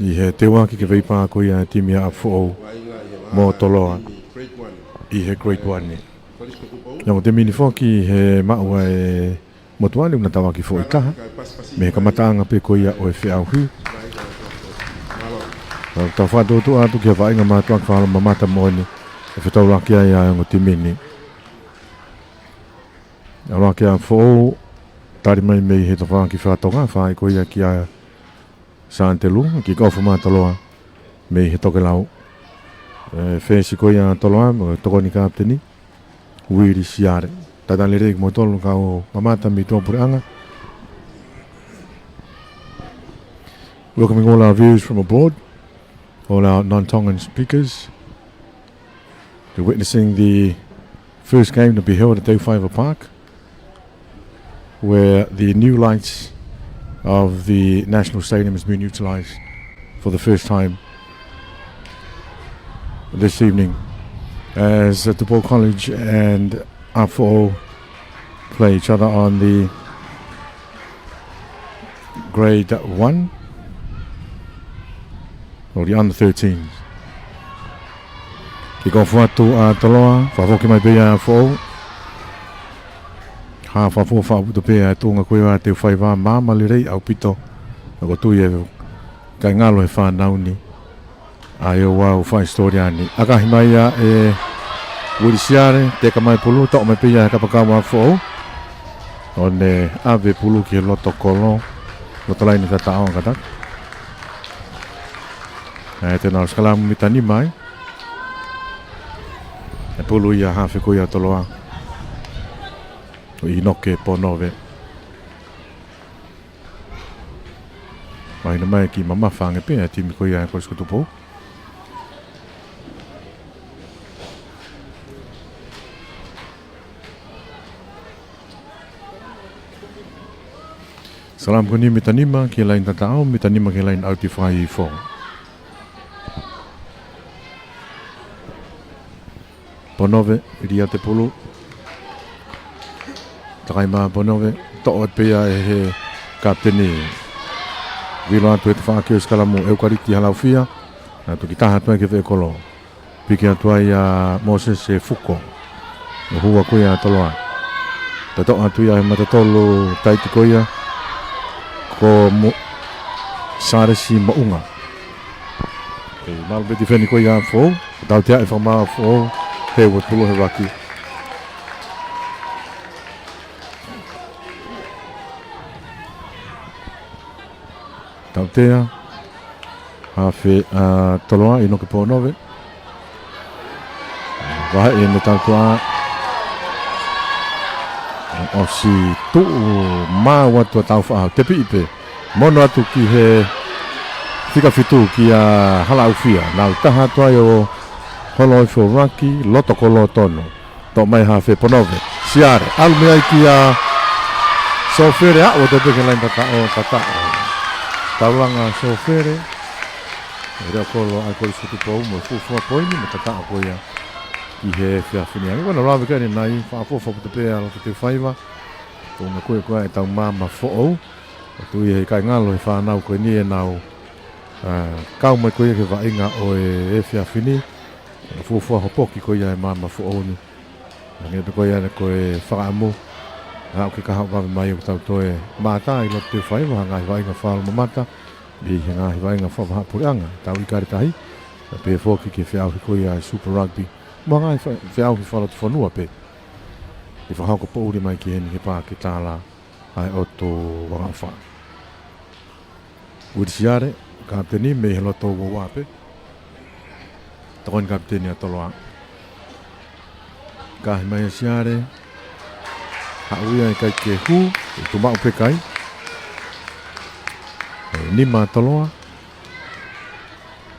ʻi he teuaki ke veipā ko ia e timi ʻa ʻApifoʻou mo Toloa ʻi he Grade One. Neongo e timi ni foki he maʻu ʻa e motuʻa ni ʻoku na tauaki foʻi taha mei he kamataʻanga pē ko ia ʻo e feʻauhi. Tau fakatōtō atu ki he vaʻinga mātuʻaki fakaʻofoʻofa mamata moʻoni ʻe fetaulaki ai ʻa e ongo timi ni. ʻAlu hake ʻApifoʻou, tali mai mei he tafaʻaki fakatonga, fai ko ia kia Santelu, kick off maʻa Toloa mei he tokelau. ʻE, fesi ko ia Toloa, mo e tokoni kapiteni Uili Siale. Talitali lelei kimoutolu kau mamata mei tuʻapuleʻanga. Welcoming all our viewers from abroad, all our non-Tongan speakers. We're witnessing the first game to be held at Teufaiva Park, where the new lights of the National Stadium has been utilised for the first time this evening, as, uh, Tupou College and ʻApifoʻou play each other on the Grade One, or the under thirteens. Kick off atu ʻa Toloa, fakafoki mai pē ia ʻApifoʻou. Hā fakafoʻou fakaʻuto pē ʻa e tuʻunga ko ia ʻa Teufaiva, maama lelei ʻaupito. Naʻa ku tui ʻe kei ngalo he fānau ni ʻa e ouau fakahisitōlia ni. ʻAkahi mai ia ʻe Uili Siale, teka mai pulu, toʻo mai pē ia he kapakau ʻa ʻApifoʻou. ʻO ne ʻave pulu ki he loto kolo, loto laine tataʻo ʻa Kataka. ʻE, te nau sikalamu mita nima ai. ʻE pulu ia hafe ko ia Toloa, ʻo ʻInoke Ponove. Mahino mai kiʻi mamafa ange pē ʻa e timi ko ia ʻa e Kolisi ko Tupou. Sikalamu ko eni mita nima ki he laine tataʻo, mita nima ki he laine ʻauti fakaifo. Ponove, ʻilia te pulu. Takai maʻa Ponove, toʻo atu pē ia ʻe he kapiteni. Vilo atu he tafaʻaki ʻo e sikalamu, ʻEukaliti Halaufia. Naʻe toki taha atu ai ki he veʻe kolo. Piki atu ai ʻa Mōsese Fuko. ʻO hua ko ia ʻa Toloa. Toʻo atu ia ʻe he matatolu taiti ko ia ko Mo-, Sālesi Moʻunga. ʻE, mālō pē tifeni ko ia ʻApifoʻou, tautea e fakamaau ʻApifoʻou, he ua pulu he vaki. Tautea, hafe ʻa Toloa, ʻInoke Ponove. Vahe ʻene tautea. ʻOsi tuʻu maʻu atu ʻa Taufaʻahau, tepiʻi pē. Mono atu ki he fika fitu kia Halaufia. Nau taha atu ai ʻo Holo ʻi Fuʻu Raki, loto kolo tonu. Toʻo mai hafe ponove. Siale, ʻalu mei ai kia Sofele, aʻu atu pē ki he laine tataʻo, tataʻo. Taulanga Sofele. ʻE lea kolo ʻa e Kolisi ko Tupou mo e fuofua poini mo e tataʻo ko ia ʻi he efiafi ni. Ange wana lave ke ni nai, fakaʻofoʻofa ʻaupito pē ʻa e loto teufaiva. Ko e ngāue ko ia ʻetau maama foʻou. ʻOku ʻi he kaingalo ʻa e fānau ko eni ʻenau, ā, kau mai ko ia ki he vaʻinga ʻo e efiafi ni. Fuofua hopoki ko ia ʻa e maama foʻou ni. Hangē pē ko ia ko e fakaʻamu. Aʻu ki he kahaʻu vave mai ʻoku tau toe mātā ʻi loto teufaiva, ha ngaahi vaʻinga fakamālō mamata. ʻI he ngaahi vaʻinga fakavahaʻapuleʻanga, tau ʻi kare tahi. Pea pehē foki ki he feʻauhi ko ia ʻa e Super Rugby. Mo e ngaahi fe-, feʻauhi fakalotofonua pē. ʻE fakahoko poʻuli mai ki heni ki he Paʻake Tala ʻa e ʻOtu Angaʻofa. Uili Siale, kapiteni mei he loto uaua pē. Tokoni kapiteni ʻa Toloa. Kahi mai ʻa Siale. Haʻu ia ʻikai ke hū, ʻe tuʻu maʻu pē kai. ʻE nima ʻa Toloa.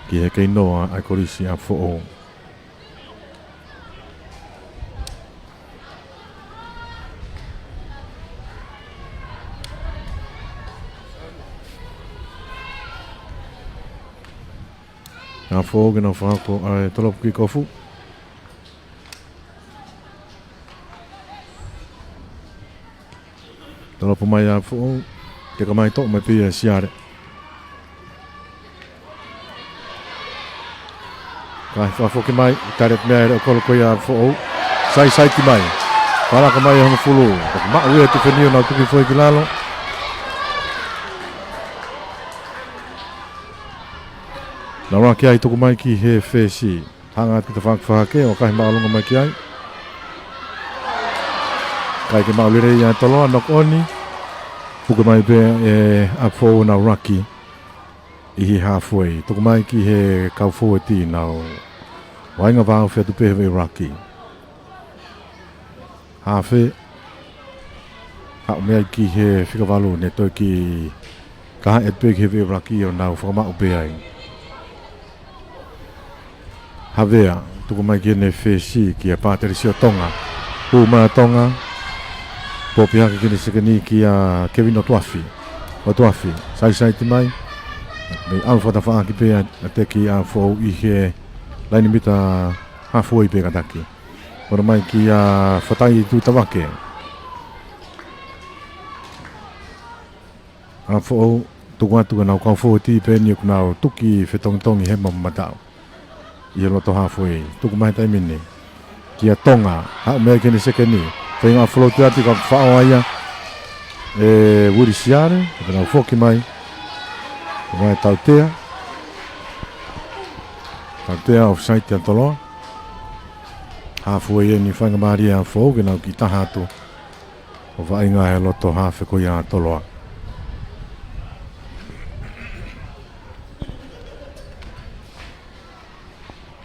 Ki he kei noa ʻa e Kolisi ʻa Foʻou. ʻA Foʻou ke nau fakahoko ʻa e tolopu kikofu. Tolopu mai ʻa Foʻou, teka mai toʻo mai pē ia ʻe Siale. Kahi fakafoki mai, tali atu mei ai ʻa e leʻo kolo ko ia ʻa Foʻou. Saisaiti mai. Palaka mai ʻe hongofulu. Maʻu ia ʻe Tufeni ʻo nau tuki foʻi ki lalo. Nau laka ai tuku mai ki he fesi. Hanga atu ki he tafaʻaki fakahake, ʻoku kahi māʻolunga mai ki ai. ʻIkai ke maʻu lelei ʻa Toloa, knock on. Puke mai pē ʻe ʻa Foʻou ʻo nau laka ʻi he halfway. Tuku mai ki he kau fōueti ʻenau vaʻinga vāofi atu pē he veʻe laka. Hafe. Haʻu mei ai ki he fika valu ne toe kiʻi kahaʻi atu pē ki he veʻe laka ʻo nau fakamaʻu pē ai. Havea, tuku mai ki heʻene fesi kia Patelisio Tonga. Hū mai ʻa Tonga. Popi hake ki heʻene sekeni kia Kevin ʻOtuafi. ʻOtuafi, saisaiti mai. Mei ʻalu fakatafaʻaki pē ʻa, ʻa Teki ʻa Foʻou ʻi he laini mita halfway pē kātaki. Ora mai kia Fatai Tuʻitavake. ʻA Foʻou, tuku atu ki heʻenau kau fōueti pē eni ʻoku nau tuki fetongitongi hema mo mataʻu. ʻI he loto halfway, tuku mai he taimi ni. Kia Tonga, haʻu mei ai ki heʻene sekeni. Feinga ʻo float atu ka faʻo ai ia ʻe Uili Siale, pea nau foki mai. Ko mai Tautea. Tautea offside ʻa Toloa. Halfway eni, faingamālie ʻa Foʻou ke nau kiʻi taha atu ʻo vaʻinga he loto hafe ko ia ʻa Toloa.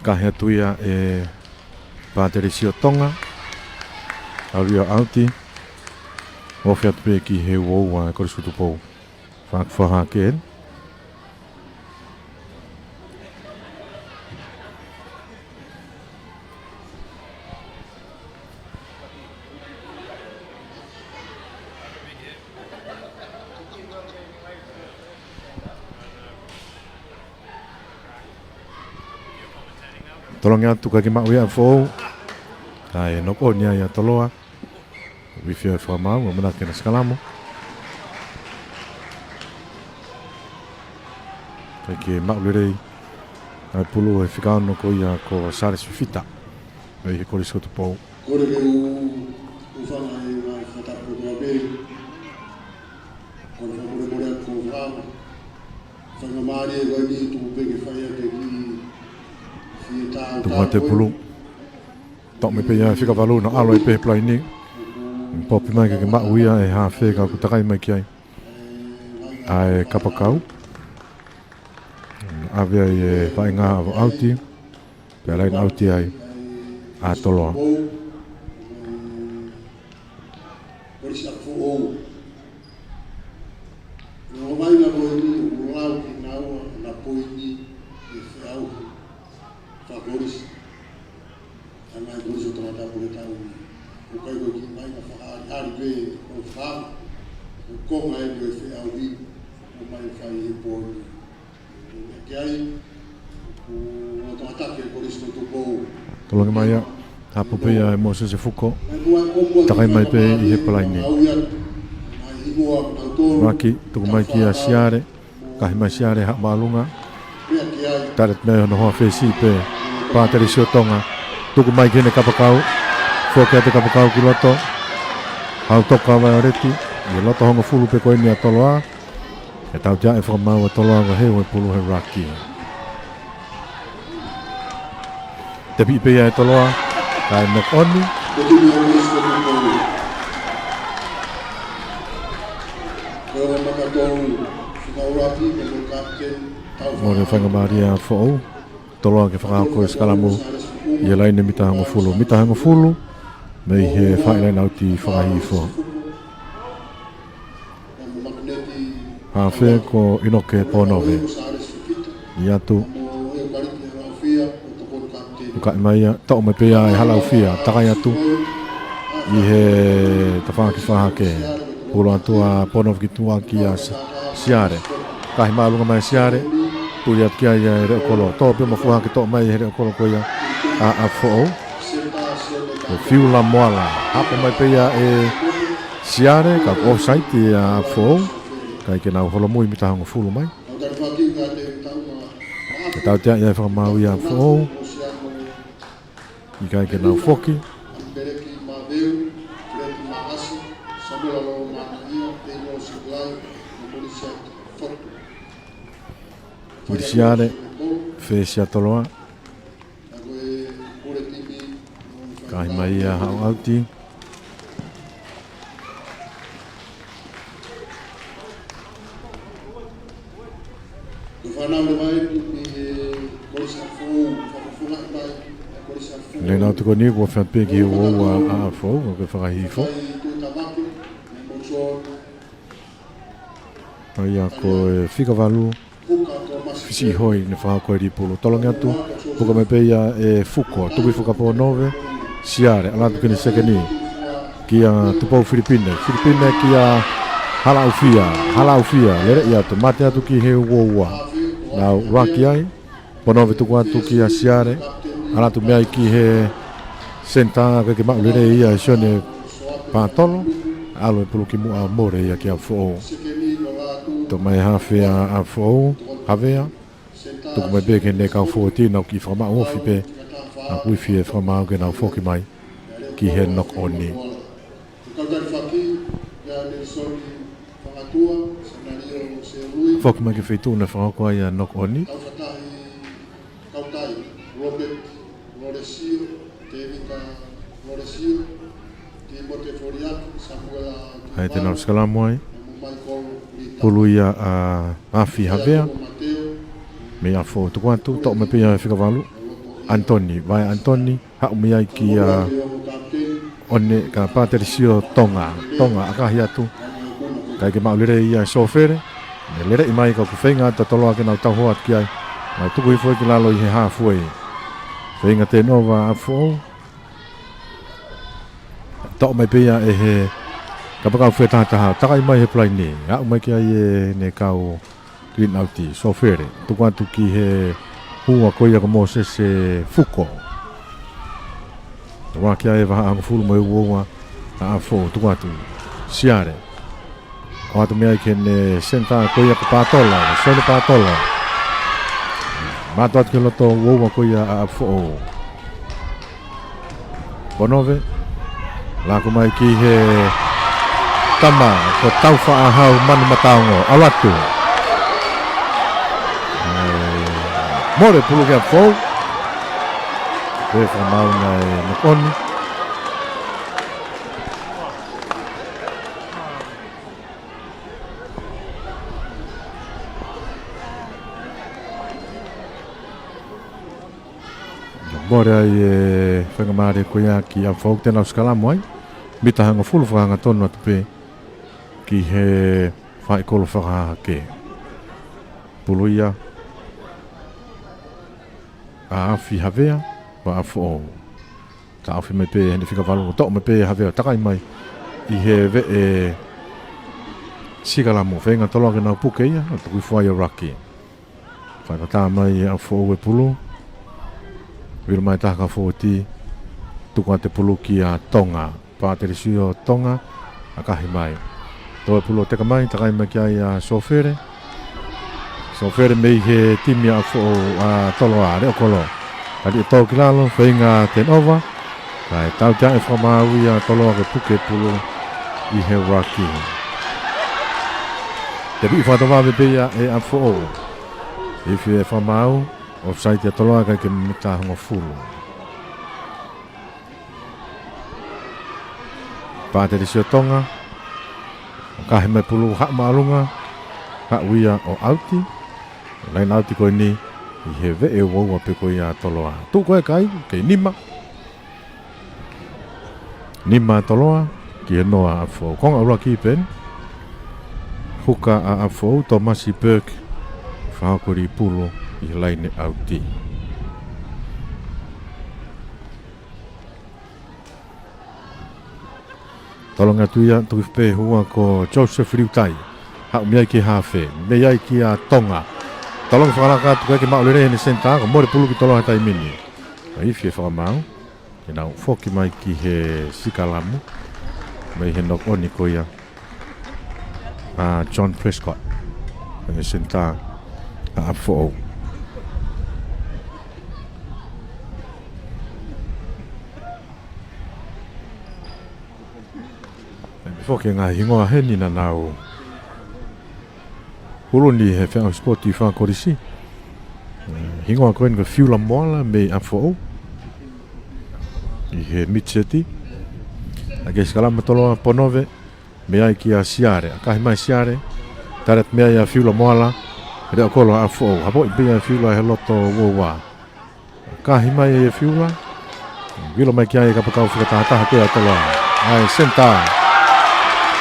Kahe atu ia ʻe Patelisio Tonga. ʻAlu ia ʻo ʻauti. Ofi atu pē ki he uaua ʻa e Kolisi ko Tupou. Fakafoki hake. Tolongi atu ka ke maʻu ia ʻa Foʻou. Kae knock on ia ʻa Toloa. Uifi ʻa e fakamaau, ʻamanaki ke na sikalamo. ʻIkai ke maʻu lelei ʻa e pulu ʻe he fika ono ko ia ko Sālesi Fifita. Mei he Kolisi ko Tupou. Kole ke u, u fanga e ngaahi fakatapu kotoa pē. Kole fakamolemole atu ko fanga. Faingamālie ko eni tuku pē ke fai ake ki he fie tāu. Tuku atu e pulu. Toʻo mai pē ia fika valu ʻo ʻalu ai pē he palaini. Popi mai ke ke maʻu ia ʻe hafe ka ʻoku takai mai ki ai ʻa e kapakau. ʻAve ai e vaʻinga ʻo ʻauti. Pea laine ʻauti ai ʻa Toloa. Kolisi ʻa Foʻou. Ko e vaʻinga ko eni ʻoku lau kinaua ʻa e poini ʻi he feʻauhi. Fakakolisi. Konga eni ʻo e feʻauhi, ʻo mai fai he pō ni. Ke ai, ʻo Tongatake Kolisi ko Tupou. Tolongi mai ia, hapo pē ia ʻe Mōsese Fuko. Takai mai pē ʻi he palaini. Maki, tuku mai kia Siale. Kahi mai Siale, haʻu māʻolunga. Tale atu mei ai hono hoa fesi pē Pātelisiō Tonga. Tuku mai ki heʻene kapakau. Foki atu e kapakau ki loto. Hau toka Vaioleti. ʻI he loto hongofulu pē ko eni ʻa Toloa. ʻE tautea e fakamaau ʻa Toloa ʻoku hē ʻo e pulu he ruck. Tepi pē ia ʻe Toloa, kae knock on. Mole faingamālie ʻa Foʻou. Toloa ke fakahoko e sikalamu ʻi he laine mita hongofulu. Mita hongofulu, mei he fai laine ʻauti fakahihifo. Hafe ko ʻInoke Ponove. ʻI atu. Tukaʻi mai ia, toʻo mai pē ia ʻe Halaʻufia, takai atu. ʻI he tafaʻaki fā hake. Pulo atu ʻa Ponove ki tuʻa kia S-, Siale. Kahi māʻolunga mai Siale. Tuli atu ki ai ʻa e leʻo kolo. Tō pē mo fua hake toʻo mai ʻe he leʻo kolo ko ia ʻa, ʻa Foʻou. Ko Fiula Moala. Hapo mai pē ia ʻe Siale, ka offside ia ʻa Foʻou. ʻIkai ke nau holomui mita hongofulu mai. ʻE tautea ia e fakamaau ia ʻa Foʻou. ʻIkai ke nau foki. Tuli Siale, fesi ʻa Toloa. Kahi mai ia haʻu ʻauti. Lena tukoni kuo fai pē ki he uoua ʻa, ʻa Foʻou, ko e fakahihifo. ʻA ia ko e fika valu, Fisi Hoi ne fakahoko e lipulu. Tolongi atu, puke mai pē ia ʻe Fuko, tuku hifo kia Ponove, Siale, ʻalu atu ki heʻene sekeni. Kia Tupou Filipine, Filipine kia Halaʻufia, Halaʻufia, lele atu, mate atu ki he uoua. Nau ruck ai, Ponove tuku atu kia Siale, ʻalu atu mei ai ki he senitā, ʻikai ke maʻu lelei ia ʻe Sione Patolo, ʻalu e pulu ki muʻa, mole ia kia Foʻou. Toʻo mai hafe ʻa, ʻa Foʻou, Havea, tuku mai pē ki heʻene kau fōueti, nau kiʻi fakamaʻu ofi pē, ʻa kuifi e fakamaau ke nau foki mai ki he knock on. Foki mai ki he feituʻu naʻe fakahoko ai ʻa e knock on. ʻA ia te nau sikalamu ai. Pulu ia ʻa Afi Havea. Mei ʻa Foʻou tuku atu, toʻo mai pē ia he fika valu. Anitoni, Vaea Anitoni. Haʻu mei ai kia ʻOne ka Pātelisio Tonga. Tonga ʻakahi atu. ʻIkai ke maʻu lelei ia ʻe Sofele. Ne leleʻi mai ka ʻoku feinga atu ʻa Toloa ke nau tauhō atu ki ai. Nau tuku hifo ki lalo ʻi he halfway. Feinga turnover ʻa Foʻou. Toʻo mai pē ia ʻe he kapakau fetahataha. Takai mai he palaini. Aʻu mai ki ai ʻene kau clean out, Sofele. Tuku atu ki he hua ko ia ko Mōsese Fuko. Tauaki ai e vahaʻa hongofulu mo e uoua ʻa Foʻou, tuku atu. Siale. ʻOatu mei ai ki heʻene senitā ko ia ko Patolo, Sione Patolo. Mātau atu ki he loto uoua ko ia ʻa Foʻou. Ponove. Laku mai ki he tama ko Taufaʻahau Manumataongo. ʻAlu atu. Mole pulu kia Foʻou. Ko e fakamaau naʻe knock on. Mole ai e faingamālie ko ia kia Foʻou, te nau sikalamu ai. Mita hongofulu fakahangatonu atu pē ki he faʻahi kolo fakahahake. Pulu ia ʻa Afi Havea, pea ʻa Foʻou. Taʻofi mai pē heʻene fika valu, toʻo mai pē Havea, takai mai ʻi he veʻe, ē, Sikalamu, feinga Toloa ke nau puke ia, ʻo tuku hifo ai ʻa Raki. Fakatatā mai ʻa Foʻou e pulu. Vilo mai taha kia Foti. Tuku atu e pulu kia Tonga. Pātelesio Tonga. ʻAkahi mai. Toe pulu ʻo teka mai, takai mai ki ai ʻa Sofere. Sofere mei he timi ʻa Foʻou, ʻa Toloa, Leʻokolo. Tali ʻe tō ki lalo, feinga turnover. Kae tautea e fakamaau ia ʻa Toloa ke puke pulu ʻi he Raki. Tepiʻi fakatovave pē ia ʻe ʻa Foʻou. Ifi e fakamaau, offside ʻa Toloa, ʻikai ke mita hongofulu. Pātelesio Tonga. ʻAkahi mai pulu haʻu māʻolunga. Haʻu ia ʻo ʻauti. Laine ʻauti ko eni ʻi he veʻe uaua pē ko ia ʻa Toloa. Tuʻu ko ē kai, kei nima. Nima Toloa, ki he noa ʻa Foʻou. Konga ʻuluaki pē eni. Huka ʻa, ʻa Foʻou, Tomasi Burke. Fakahoko e lī pulu ʻi he laine ʻauti. Tolongi atu ia, tuku hifo pē hua ko Joseph Liutai. Haʻu mei ai ki he hafe, mei ai kia Tonga. Tolongi fakalaka atu, ʻikai ke maʻu lelei ʻe he senitā, ka mole pulu ki Toloa he taimi ni. Kae ifi e fakamaau, ke nau foki mai ki he sikalamu. Mei he knock on ko ia ʻa John Prescott. Mei he senitā ʻa, ʻa Foʻou. Pea foki e ngaahi hingoa heni naʻa nau hulu ni he feʻauhi sipoti fakakolisi. Hingoa ko eni ko Fiula Moala mei ʻa Foʻou. ʻI he mitiseti. ʻAi ke sikalamu ʻa Toloa, ponove. Mei ai kia Siale. ʻAkahi mai Siale. Tali atu mei ai ʻa Fiula Moala. Leʻokolo ʻa Foʻou. Hapoʻi pē ia ʻe Fiula he loto uaua. ʻAkahi mai ʻe Fiula. Vilo mai ki ai e kapakau fakatahataha ko ia ʻa Toloa. ʻAi e senitā.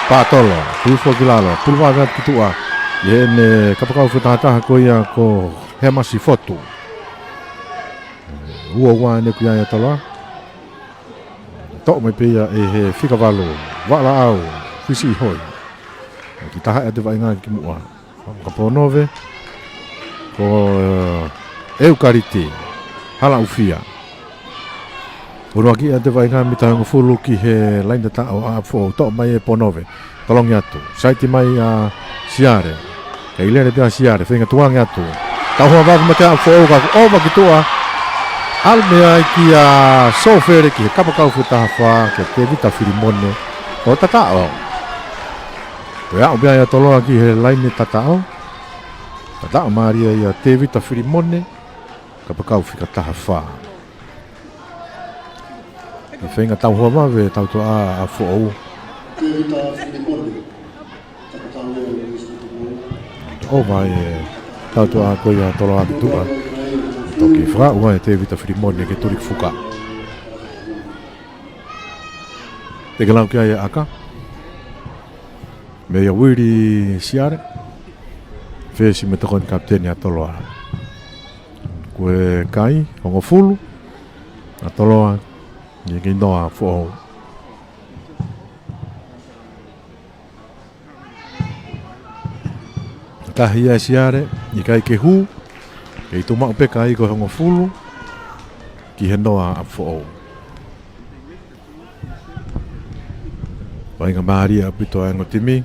Patolo. Pulu hifo ki lalo. Pulu vave atu ki tuʻa. ʻI heʻene kapakau fakatahataha ko ia ko Hemasi Fotu. Uaua ʻene ʻoku ʻi ai ʻa Toloa. Toʻo mai pē ia ʻe he fika valu, Valaʻau Fisiʻihoi. Ki taha ʻa e vaʻinga ki muʻa. Ka ponove, ko, eh, ʻEukaliti Halaʻufia. Unuaki ʻa e vaʻinga mita hongofulu ki he laine tataʻo ʻa Foʻou, toʻo mai ʻe ponove. Tolongi atu. Saiti mai ʻa Siale. Kei lele pē ʻa Siale. Feinga tukuange atu. Tauhoa vave mai ʻa Foʻou ka ʻoku ʻova ki tuʻa. ʻAlu mei ai kia Sofele ki he kapakau fakataha fā kia Tevita Filimone. ʻO tataʻo. Ko e aʻu mei ai ʻa Toloa ki he laine tataʻo. Tataʻo mālie ia Tevita Filimone. Kapakau fakataha fā. Ki feinga tauhoa vave tautuʻa ʻa Foʻou. ʻOfa e tautuʻa ko ia Toloa ki tuʻa. Toki fakaʻau ʻe Tevita Filimone ke tuli ki fuka. Teke lau ki ai ʻa ʻAka. Mei ʻa Uili Siale. Fesi mo e tokoni kapiteni ʻa Toloa. Ko e kai, hongofulu. ʻA Toloa, ʻi he noa ʻa Foʻou. Tahi ʻa Siale, ʻikai ke hū. Kei tuʻu maʻu pē kai ko e hongofulu. Ki he noa ʻa Foʻou. Vaʻinga mālie ʻaupito ʻa e ongo timi.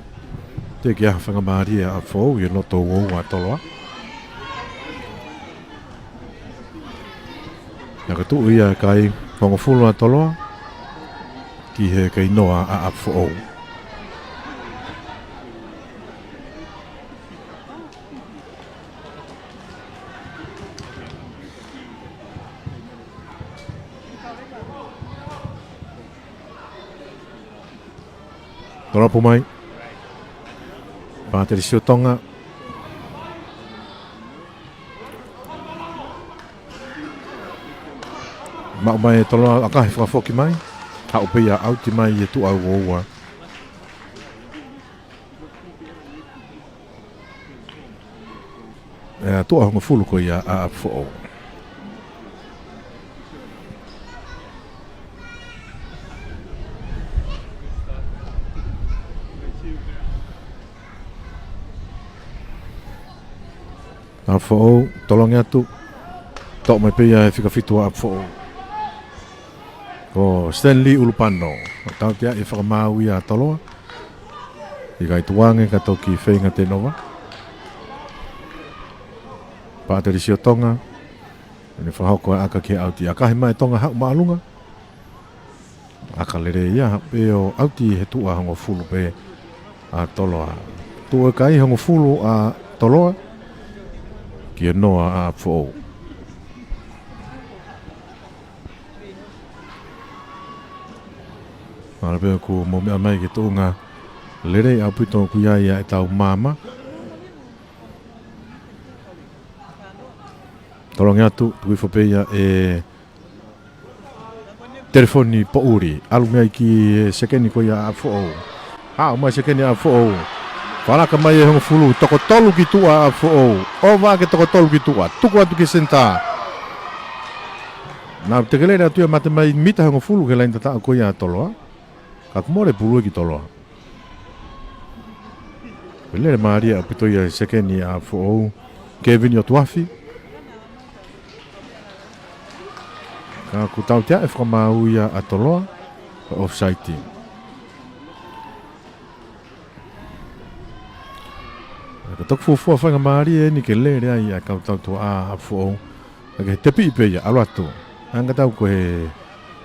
Teʻeki ai ha faingamālie ʻa Foʻou ʻi he loto uaua ʻa Toloa. Naʻe tuʻu ia kai hongofulu ʻa Toloa. Ki he kei noa ʻa, ʻa Foʻou. Tolopu mai. Pātelesio Tonga. Maʻu mai ʻe Toloa, ʻakahi fakafoki mai. Haʻu pē ia ʻauti mai ʻi he tuʻa uaua. ʻE, tuʻa hongofulu ko ia ʻa, ʻa Foʻou. ʻApifoʻou, tolongi atu. Toʻo mai pē ia he fika fitu ʻa ʻApifoʻou. Ko Stanley ʻUlupano. Tautea ʻe fakamaau ia ʻa Toloa. ʻIkai tuʻu ange ka toki feinga tenova. Pātelisi ʻo Tonga. ʻEne fakahoko e ʻaka ki he ʻauti. ʻAkahi mai Tonga haʻu māʻolunga. ʻAka lelei ia, pea ʻo ʻauti he tuʻa hongofulu pē ʻa Toloa. Tuʻu e kai hongofulu ʻa Toloa. Ki he noa ʻa ʻApifoʻou. Mālō pē ʻoku mou meʻa mai ki he tuʻunga lelei ʻaupito ʻoku ʻi ai ʻetau maama. Tolongi atu, tuku hifo pē ia ʻe Telefoni Poʻuli, ʻalu mei ai ki he sekeni ko ia ʻa ʻApifoʻou. Haʻu mai sekeni ʻa ʻApifoʻou. Fakalaka mai e hongofulu, toko tolu ki tuʻa ʻa ʻApifoʻou. ʻOva ke toko tolu ki tuʻa, tuku atu ki he senitā. Naʻe tekelele atu ia mate mai mita hongofulu ki he laini tataʻo ko ia ʻa Toloa. Ka kuo mole pulu ia ki Toloa. Lele mālie ʻaupito ia he sekeni ʻa ʻApifoʻou, Kevin ʻOtuafi. Ka kuo tautea ʻe fakamaau ia ʻa Toloa, ko e offside. Ka toki fuofua faingamālie eni ke lele ai ʻa e kau tautuʻa ʻa ʻApifoʻou. Ka ke tepiʻi pē ia, ʻalu atu. Angatau ko e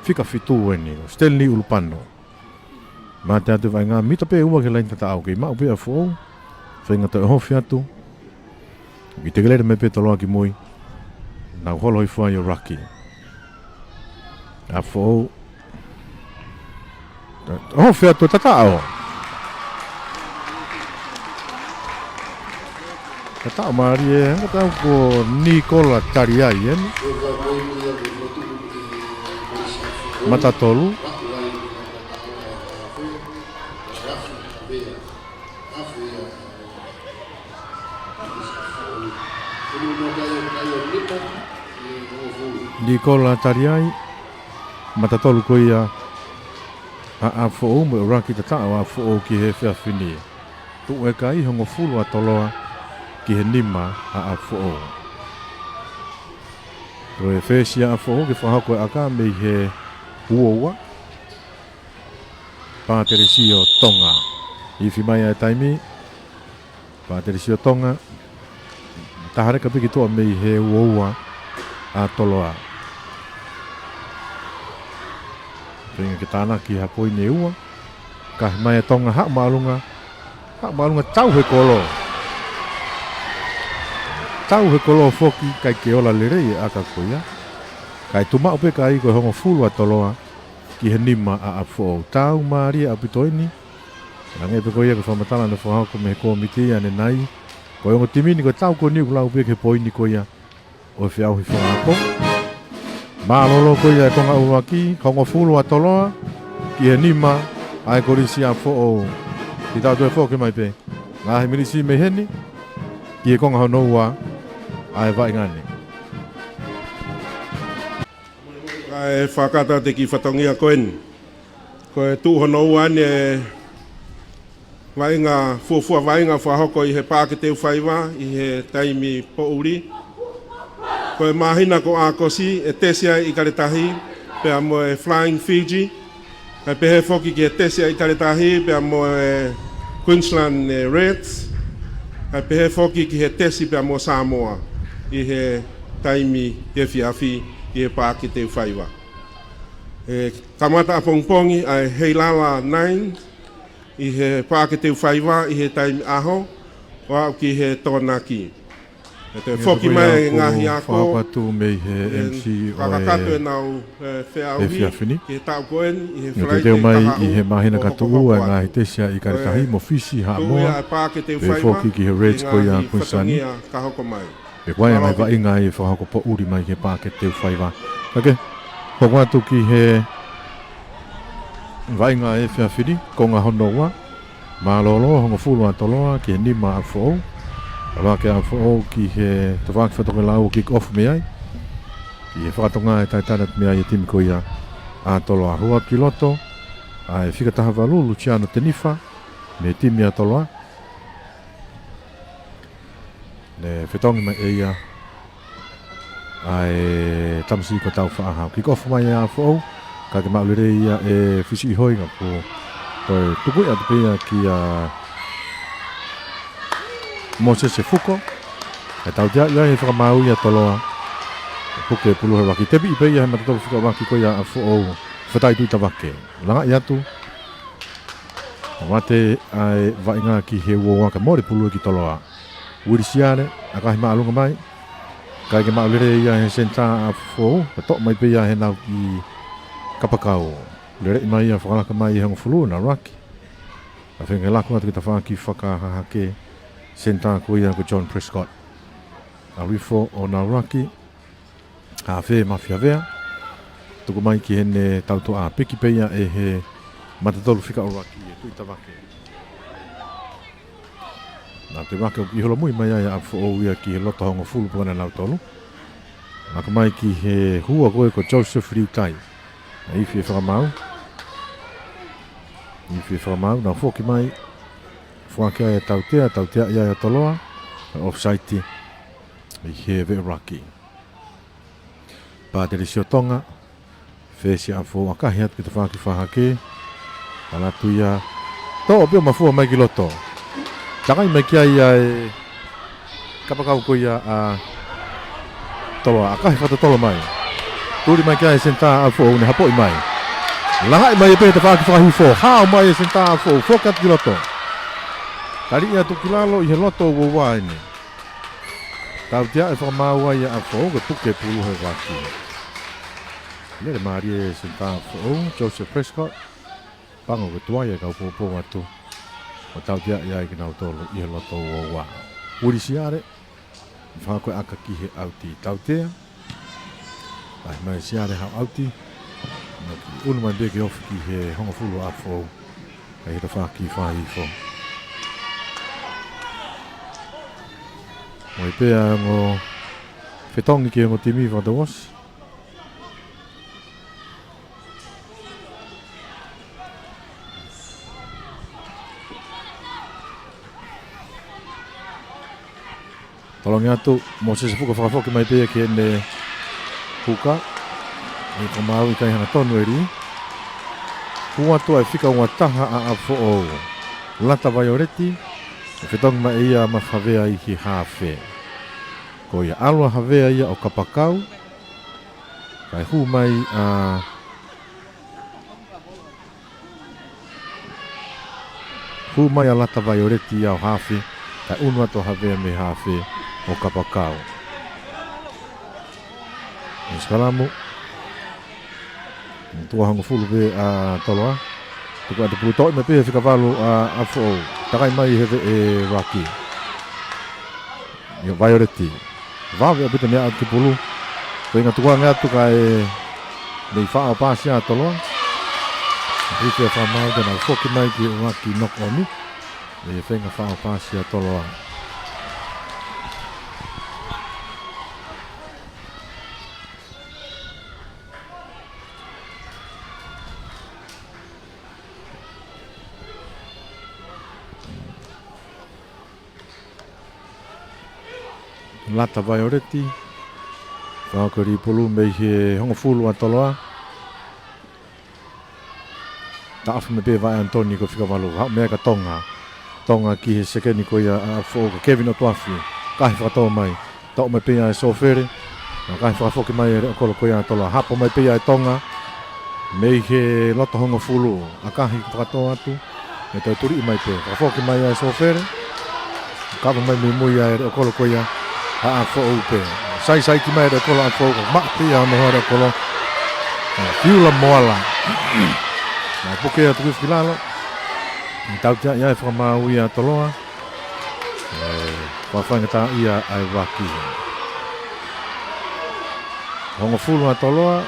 fika fitu eni, Stanley ʻUlupano. Mate atu e vaʻinga mita pē ua ki he laini tataʻo, kei maʻu pē ʻa ʻApifoʻou. Feinga toe ʻohofi atu. ʻI tekelele mai pē Toloa ki mui. Nau holo hifo ai ʻo ruck. ʻApifoʻou. ʻOhofi atu e tataʻo. Tataʻo mālie, angatau ko Nikola Taliai eni. Mata tolu. Nikola Taliai, mata tolu ko ia ʻa ʻApifoʻou mo e ruck tataʻo ʻa ʻApifoʻou ki he efiafi ni. Tuʻu e kai hongofulu ʻa Toloa ki he nima ʻa ʻApifoʻou. Ko e fesi ʻa ʻApifoʻou ke fakahoko e ʻaka mei he uaua. Pātelisi ʻo Tonga. Ifi mai ʻa e taimi. Pātelisi ʻo Tonga. Taha leka pē ki tuʻa mei he uaua ʻa Toloa. Feinga ke tānaki ha poini ʻe ua. Kahi mai ʻa Tonga haʻu māʻolunga. Haʻu māʻolunga tau he kolo. Tau he kolo foki ʻikai ke ola lelei e ʻaka ko ia. Kae tuʻu maʻu pē kai ko e hongofulu ʻa Toloa ki he nima ʻa ʻApifoʻou. Tau mālie ʻaupito eni. Hangē pē ko ia ko e fakamatala naʻe fakahoko mei he kōmiti ʻanenai. Ko e ongo timi ni ko e tau ko eni ʻoku lau pē ki he poini ko ia ʻo e feʻauhi fakaako. Mālōlō ko ia e konga ʻuluaki, hongofulu ʻa Toloa, ki he nima ʻa e kolisi ʻa ʻApifoʻou. Kiʻi tau toe foki mai pē. Ngaahi minisi mei heni, ki he konga hono ua ʻa e vaʻinga ni. Kae fakakata atu e kiʻi fatongia ko eni. Ko e tuʻu hono ua eni e vaʻinga, fuofua vaʻinga fakahoko ʻi he Paʻake Teufaiva ʻi he taimi poʻuli. Ko e māhina ko ʻAokosi ʻe tesi ai ʻIkale Tahi pea mo e Flying Fiji. Kae pehē foki ki he tesi ʻa ʻIkale Tahi pea mo e Queensland, e, Reds. Kae pehē foki ki he tesi pea mo Samoa ʻi he taimi efiafi ʻi he Paʻake Teufaiva. ʻE kamata ʻapongipongi ʻa e Heilala Nine ʻi he Paʻake Teufaiva ʻi he taimi ʻaho, ʻo aʻu ki he Tokonaki. ʻE toe foki mai e ngaahi ako, fakakakato ʻenau, ʻe, feʻauhi ki he taʻu ko eni ʻi he Falaite kahaʻu ʻo hokohoko atu. Ngaahi tesi ʻa ʻIkale Tahi mo Fisi, Haʻamoa, ʻe foki ki he Reds ko ia Kuinsani. ʻE kuo ʻi ai e ngaahi vaʻinga ʻe fakahoko poʻuli mai ki he Paʻake Teufaiva. Ka ke hoko atu ki he vaʻinga efiafi ni, konga hono ua. Mālōlō, hongofulu ʻa Toloa ki he nima ʻa ʻApifoʻou. ʻAlu hake ʻa ʻApifoʻou ki he tafaʻaki fakatokelau ʻo kick off mei ai. Ki he fakatonga e taitana mei ai e timi ko ia ʻa Toloa. Hua ki loto ʻa e fika taha valu, Luciano Tenifa, mei he timi ʻa Toloa. Ne fetongi mai ʻe ia ʻa e tamasiʻi ko Taufaʻahau. Kick off mai ʻa Foʻou, kae maʻu lelei ia ʻe Fisiʻihoi, ka ko e, ko e tuku atu pē ia kia Mosese Fuko. ʻE tautea ia he fakamaau ia Toloa. Puke pulu he ruaki, tepiʻi pē ia he matatolu fika ʻuluaki ko ia ʻa Foʻou. Fatai Tuʻitavake. Langaʻi atu. Mate ʻa e vaʻinga ki he uoua kae mole pulu ki Toloa. Uili Siale, ʻakahi māʻolunga mai. Kae maʻu lelei ia he senitā ʻa Foʻou, ka toʻo mai pē ia he nau ki Kapakau. Lelei mai ia fakalaka mai he hongofulu, Nauraki. Ka feinga laka atu ki tafaʻaki fakahahake, senitā ko ia ko John Prescott. ʻAlu hifo ʻo Nauraki, hafe Mafi Havea. Tuku mai ki heʻene tautuʻa, piki pē ia ʻe he matatolu fika ʻuluaki ʻe Tuʻitavake. Naʻe teuteu ʻo kiʻi holomui mai ai ʻa Foʻou ia ki he loto hongofulu pē ʻa nautolu. Laka mai ki he hua ko ē ko Joseph Liutai. ʻE ifi e fakamaau. Ifi e fakamaau, nau foki mai. Foaki ai e tautea, tautea ia ʻa Toloa. Offside ʻi he veʻe ruaki. Pātele Siotonga, fesi ʻa Foʻou, ʻakahi atu ki tafaʻaki fakahahake, ala atu ia, toʻo pē ʻo mafua mai ki loto. Takai mai ki ai ʻa e Kapakau ko ia ʻa Toloa, ʻakahi fakatotolo mai. Tuli mai ki ai e senitā ʻa Foʻou, ne hapoʻi mai. Langaʻi mai ʻe pē he tafaʻaki fakahihifo, hao mai e senitā ʻa Foʻou, foki atu ki loto. Taliʻi atu ki lalo ʻi he loto uoua eni. Tautea e fakamaau ia ʻa Foʻou ke puke pulu he ruaki. Lele mālie e senitā ʻa Foʻou, Joseph Prescott. Pango ke tuai e kau poupou atu. ʻO tautea ia kinautolu ʻi he loto uoua. Uili Siale. Fakahoko e ʻaka ki he ʻauti. Tautea. Lahi mai Siale hao ʻauti. Nau kiʻi ʻunu mai pē ke ofi ki he hongofulu ʻa Foʻou. Kae hita fā ki fā hifo. Mai pē ʻa e ongo fetongi ki he ongo timi fakatouʻosi. Tolongi atu, Mosese Fuko fakafoki mai pē ia ki heʻene huka. ʻE fakamaau ʻikai hanga tonu ʻe lī. Hū atu ʻa e fika ua taha ʻa, ʻa Foʻou. Lata Vaioleti, ʻe fetongi mai ʻe ia Mafi Havea ʻi he hafe. Ko ia ʻalu ʻa Havea ia ʻo kapakau. Kae hū mai ʻa Hū mai ʻa Lata Vaioleti ia ʻo hafe, kae ʻunu atu ʻa Havea mei hafe ʻo kapakau. ʻE sikalamu. Tuʻa hongofulu pē ʻa Toloa. Tuku atu pulu toʻo mai pē he fika valu ʻa, ʻa Foʻou. Takai mai he veʻe ruaki. ʻIo Vaioleti. Vave ʻaupito mei he ʻatu ki pulu. Feinga tukuange atu kae mei faʻo paasi ʻa Toloa. Hiki e fakamaau ke nau foki mai ki he ʻuluaki knock on. ʻE feinga faʻo paasi ʻa Toloa. Lata Vaioleti. Fakakori pulu mei he hongofulu ʻa Toloa. Taʻofi mai pē ʻe Vaea Anitoni ko e fika valu. Haʻu mai ka Tonga. Tonga ki he sekeni ko ia ʻa Foʻou ko Kevin ʻOtuafi. Kahi fakatō mai. Toʻo mai pē ia ʻe Sofele. Kahi fakafoki mai ʻe Leʻokolo ko ia ʻa Toloa. Hapo mai pē ia ʻe Tonga. Mei he loto hongofulu. ʻAkahi fakatō atu. ʻE toe tuliʻi mai pē. Fakafoki mai ʻe Sofele. Kava mai mei mui ʻa Leʻokolo ko ia ʻa Foʻou pē. Saisaiti mai ʻe Leʻokolo ʻa Foʻou. Maʻa pē ia ʻa Leʻokolo. Fiula Moala. Naʻe puke atu ki lalo. Tautea ia e fakamaau ia ʻa Toloa. ʻE, faingataʻaʻia ʻa e vaki. Hongofulu ʻa Toloa,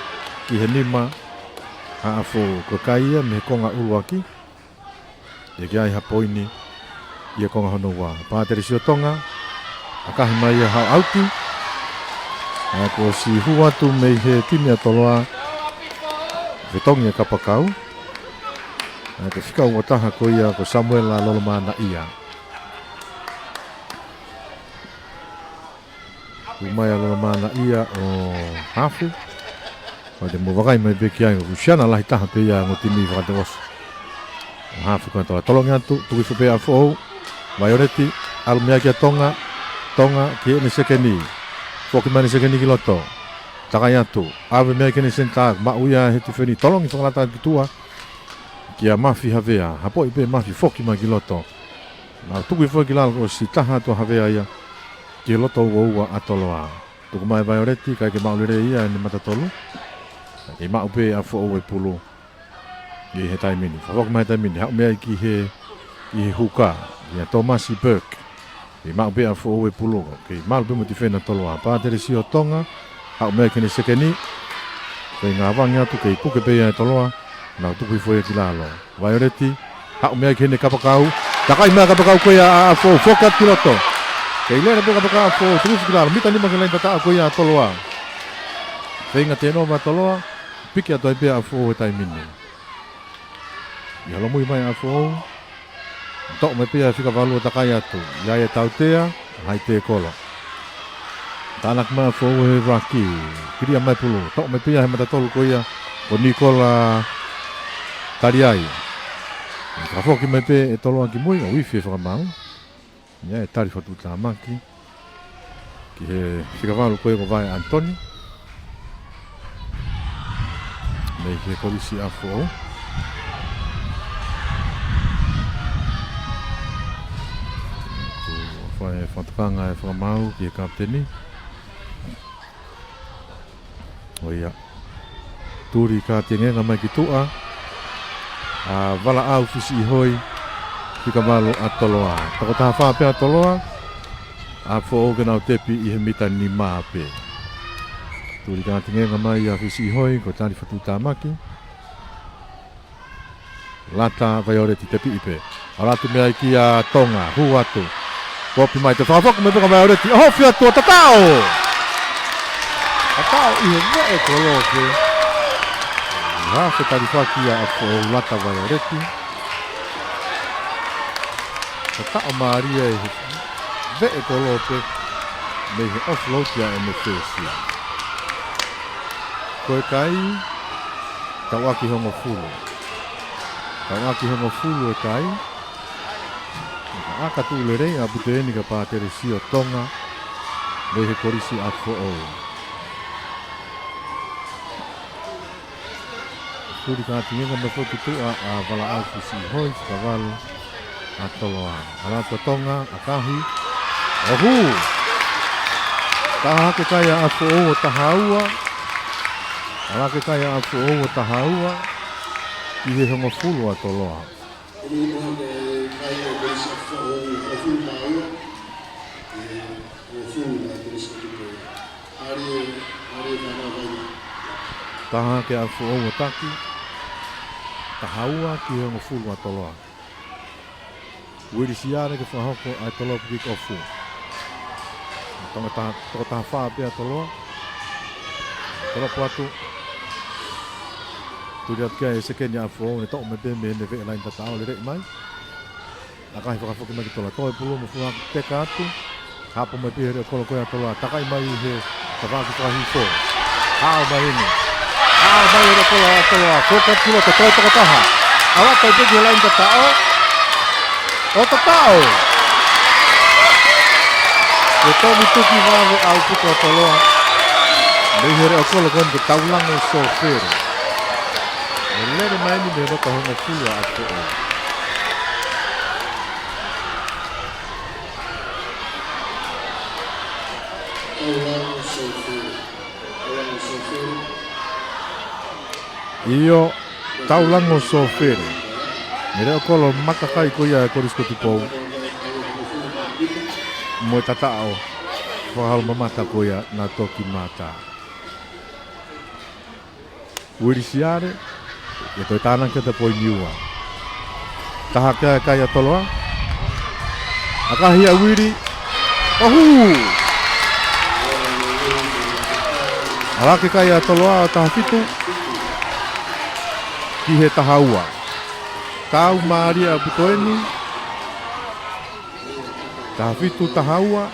ki he nima ʻa Foʻou, ko e kai ia mei he konga ʻuluaki. ʻIkai ha poini ia konga hono ua. Pātele Siotonga, ʻakahi mai ia hao ʻauti. ʻA ia kuo ʻosi hū atu mei he timi ʻa Toloa, fetongi e kapakau. ʻA ia ko e fika ua taha ko ia ko Samuela Lolomanaʻia. Tuku mai ʻa Lolomana ia ʻo hafe. Pea te mou vakai mai pē ki ai, ko Lusiana lahi taha pē ia ʻa e ongo timi fakatekoso. Hafe ko ē ʻa Toloa, tolongi atu, tuku hifo pē ʻa Foʻou. Vaioleti, ʻalu mei ai kia Tonga. Tonga, ki heʻene sekeni. Foki mai ʻene sekeni ki loto. Takai atu, ʻave mei ai ki heʻene senitā, maʻu ia ʻe he tifeni, tolongi fakalata ki tuʻa. Kia Mafi Havea, hapoʻi pē Mafi foki mai ki loto. Naʻe tuku hifo ki lalo, kuo ʻosi taha atu ʻa Havea ia. Ki loto uaua ʻa Toloa. Tuku mai Vaioleti, ʻikai ke maʻu lelei ia ʻene mata tolu. Kei maʻu pē ʻa Foʻou e pulu. ʻI he taimi ni. Fakafoki mai he taimi ni. Haʻu mei ai ki he, ki he huka. Kia Tomasi Burke. Kei maʻu pē ʻa Foʻou e pulu. Kei malu pē mo e tifeni ʻa Toloa. Pātelesio Tonga. Haʻu mei ai ki heʻene sekeni. Kei ngāvangi atu kei puke pē ia ʻe Toloa. Naʻe tuku hifo ia ki lalo. Vaioleti, haʻu mei ai ki heʻene kapakau. Takai mai kapakau ko ia ʻa, ʻa Foʻou, foki atu ki loto. Kei lele pē kapakau ʻa Foʻou, tuku hifo ki lalo, mita nima ki he laini tataʻo ko ia ʻa Toloa. Feinga tēnova ʻa Toloa, piki atu ai pē ʻa Foʻou he taimi ni. ʻI he holomui mai ʻa Foʻou, toʻo mai pē ia ʻe he fika valu ʻo takai atu. ʻI ai e tautea, hai tēkolo. Tānaki mai ʻa Foʻou he ruck, kilia mai pulu. Toʻo mai pē ia he mata tolu ko ia ko Nikola Taliai. Fakafoki mai pē ʻe Toloa ki mui, ʻo ifi e fakamaau. ʻI ai e tali fakatuʻutāmaki. Ki he fika valu ko ia ko Vaea ʻAnitoni. Mei he kolisi ʻa Foʻou. Tuku fai e fakatokanga e fakamaau ki he kapiteni. ʻO ia. Tuli Kātiengenga mai ki tuʻa. ʻA Valaʻau Fisiʻihoi. Fika valu ʻa Toloa. Toko taha fā pē ʻa Toloa. ʻA Foʻou ke nau tepi ʻi he mita nima pē. Tuli Kātiengenga mai ʻa Fisiʻihoi, ko e tali fakatuʻutāmaki. Lata Vaioleti tepiʻi pē. ʻAlu atu mei ai kia Tonga, hū atu. Kopi mai, toe fakafoki mai pē kia Vaioleti. ʻOhofi atu ʻo tataʻo. Tataʻo ʻi he veʻe kolo pē. Hafe talifaki ia ʻa Foʻou, Lata Vaioleti. Tataʻo mālie ʻi he veʻe kolo pē mei he offload ia ʻa e M F S. Ko e kai, tauʻaki hongofulu. Tauʻaki hongofulu e kai. Ka ʻaka tuʻu lelei ʻaupito eni kia Pātelesio Tonga mei he kolisi ʻa Foʻou. Tuli Kātiengenga mai foki ki tuʻa ʻa Valaʻau Fisiʻihoi, fika valu ʻa Toloa. ʻAlu atu ʻa Tonga, ʻakahi. ʻOhū! Taha hake kai ʻa Foʻou ʻo taha ua. Taha hake kai ʻa Foʻou ʻo taha ua. ʻI he hongofulu ʻa Toloa. ʻOku ʻi ai e kai ʻa Kolisi ʻa Foʻou, hongofulu mā ua. ʻI he hongofulu ʻa Kolisi ʻa Tupou. Mālie, mālie e fānau vainga. Taha hake ʻa Foʻou ʻo taki. Taha ua ki he hongofulu ʻa Toloa. Uili Siale ke fakahoko ʻa e tolopu kick off. Tonga taha, toko taha fā pē ʻa Toloa. Tolopu atu. Tuli atu ki ai e sekeni ʻa Foʻou, ne toʻo mai pē mei heʻene veʻe laini tataʻo, lele mai. ʻAkahi fakafoki mai ki Toloa, toe pulu mo fua teka atu. Hapo mai pē he leʻo kolo ko ia ʻa Toloa, takai mai he tafaʻaki fakahifo. Hao mai eni. Hao mai he leʻo kolo ʻa Toloa, foki atu ki loto, toe toko taha. ʻAlu atu ai pē ki he laini tataʻo. ʻO tataʻo. Ko e tomi tuki vave ʻaupito ʻa Toloa. Mei he leʻo kolo ko eni ko Taulango Sofere. ʻO lele mai eni mei loto hongofulu ʻa Foʻou. ʻIo, Taulango Sofere. Mei he leʻo kolo makakai ko ia ʻa e Kolisi ko Tupou. Mo e tataʻo fakaholomamata ko ia naʻe toki mata. Uili Siale, ʻe toe tānaki atu e poini ua. Taha hake e kai ʻa Toloa. ʻAkahi ʻa Uili. ʻOhū! ʻAlu hake e kai ʻa Toloa ʻo taha fitu. Ki he taha ua. Tau mālie ʻaupito eni. Taha fitu, taha ua.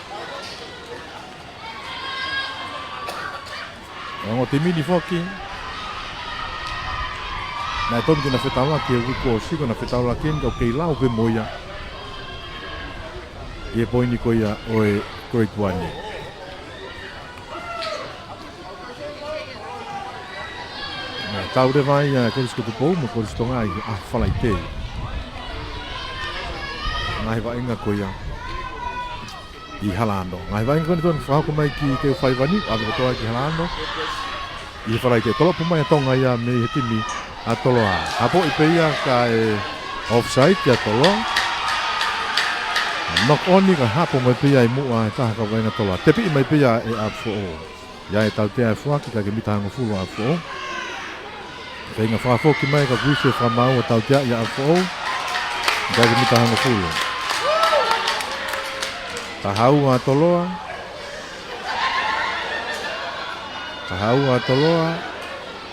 Ongo timi ni foki. Naʻe tonu ke na fetaulaki he uike kuo ʻosi, ko ʻena fetaulaki eni ka ʻoku kei lau pē mo ia ʻi he poini ko ia ʻo e grade one. Naʻe tau leva ai ʻa Kolisi ko Tupou mo Kolisi Tonga ʻi he ʻaho Falaite. Ngaahi vaʻinga ko ia ʻi Halaʻano. Ngaahi vaʻinga ko eni tonu fakahoko mai ki Teufaiva ni, ʻave kotoa ki Halaʻano. ʻI he Falaite, tolopu mai ʻa Tonga ia mei he timi ʻa Toloa. Hapoʻi pē ia kae offside ʻa Toloa. Knock on ka hapo mai pē ia ʻi muʻa ʻa e taha kau vaʻinga Toloa. Tepiʻi mai pē ia ʻe ʻApifoʻou. ʻI ai e tautea ʻe foaki, ʻikai ke mita hongofulu ʻa ʻApifoʻou. Feinga fakafoki mai ka kuo ʻosi e fakamaau ʻo e tautea ʻa ʻApifoʻou. ʻIkai ke mita hongofulu. Taha ua ʻa Toloa. Taha ua ʻa Toloa.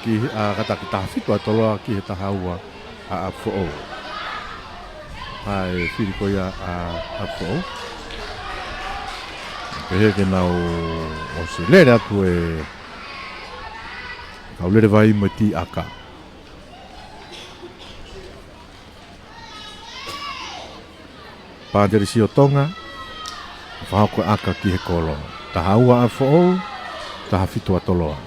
Ki he, ʻa, kātaki, taha fitu ʻa Toloa ki he taha ua ʻa ʻApifoʻou. ʻA e fili ko ia ʻa ʻApifoʻou. Pehē ke nau ʻosi lele atu e kau lele vai mo e tī ʻaka. Pātelesio Tonga, fakahoko ʻaka ki he kolo. Taha ua ʻa ʻApifoʻou, taha fitu ʻa Toloa.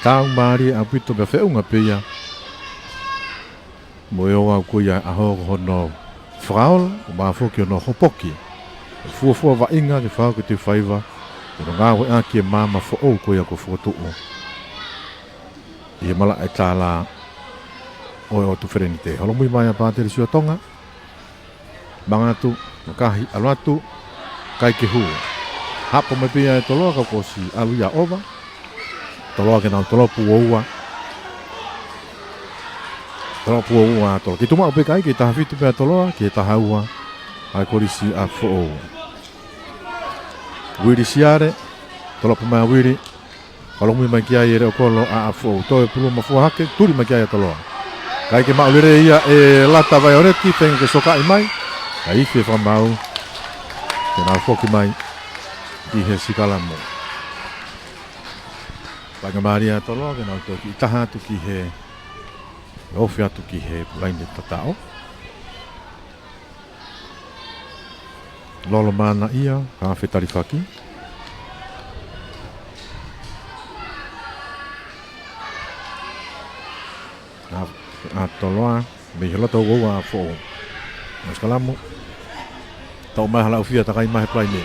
Tau mālie ʻaupito pea feʻunga pē ia mo e ouau ko ia ʻa e ʻaho ko hono fakaola, ʻo mafoki hono hopoki. Fuofua vaʻinga ke fakahoko e Teufaiva, ʻi hono ngāueʻaki e maama foʻou ko ia kuo fokotuʻu ʻi he malaʻe tālā ʻo e ʻOtu Felenite. Holomui mai ʻa Pātelesio Tonga. Mangata atu, makahi, ʻalu atu, ʻikai ke hū. Hapo mai pē ia ʻe Toloa ka kuo ʻosi ʻalu ia ʻova. Toloa ke nau tolopu ua ua. Tolopu ua ua ʻa Toloa. Kei tuʻu maʻu pē kae kei taha fitu pē ʻa Toloa, ki he taha ua ʻa e Kolisi ʻApifoʻou. Uili Siale, tolopu mai ʻa Uili. Holomui mai ki ai e leʻo kolo ʻa ʻApifoʻou, toe pulu mafua hake, tuli mai ki ai ʻa Toloa. ʻIkai ke maʻu lelei ia ʻe Lata Vaioleti, feinga ke sokaʻi mai. Ka ifi e fakamaau, ke nau foki mai ki he sikalamu. Vaʻinga mālie ʻa Toloa, ke nau toe kiʻi taha atu ki he, ofi atu ki he laine tataʻo. Lolo Manaia, hafe talifaki. ʻA, ʻa Toloa, mei he loto ua ua ʻa ʻApifoʻou. Masikalamu. Toʻo mai ʻa Halaʻufia, takai mai he palaini.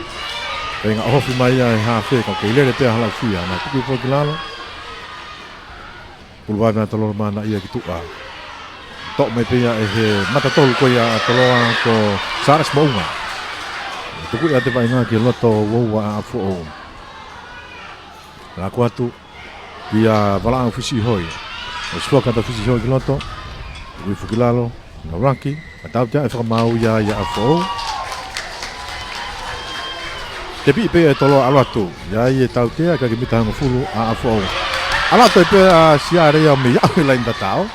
Feinga ʻo ofi mai ia ʻe he hafe, ka kei lele pē ʻa Halaʻufia, naʻe tuku hifo ki lalo. Pulu vave ʻa Toloa Manaia ki tuʻa. Toʻo mai pē ia ʻe he mata tolu ko ia ʻa Toloa ko Sālesi Moʻunga. Tuku ia ʻa e vaʻinga ki loto ua ua ʻa ʻApifoʻou. Laku atu kia Valaʻau Fisiʻihoi. ʻOsi foki atu ʻa Fisiʻihoi ki loto. Tuku hifo ki lalo. Nau laki. Ka tautea e fakamaau ia ʻa ʻApifoʻou. Tepiʻi pē ʻe Toloa ʻalu atu. ʻI ai e tautea ʻikai ke mita hongofulu ʻa ʻApifoʻou. ʻAlu atu pē ʻa Siale ia mei ʻaho he laine tataʻo.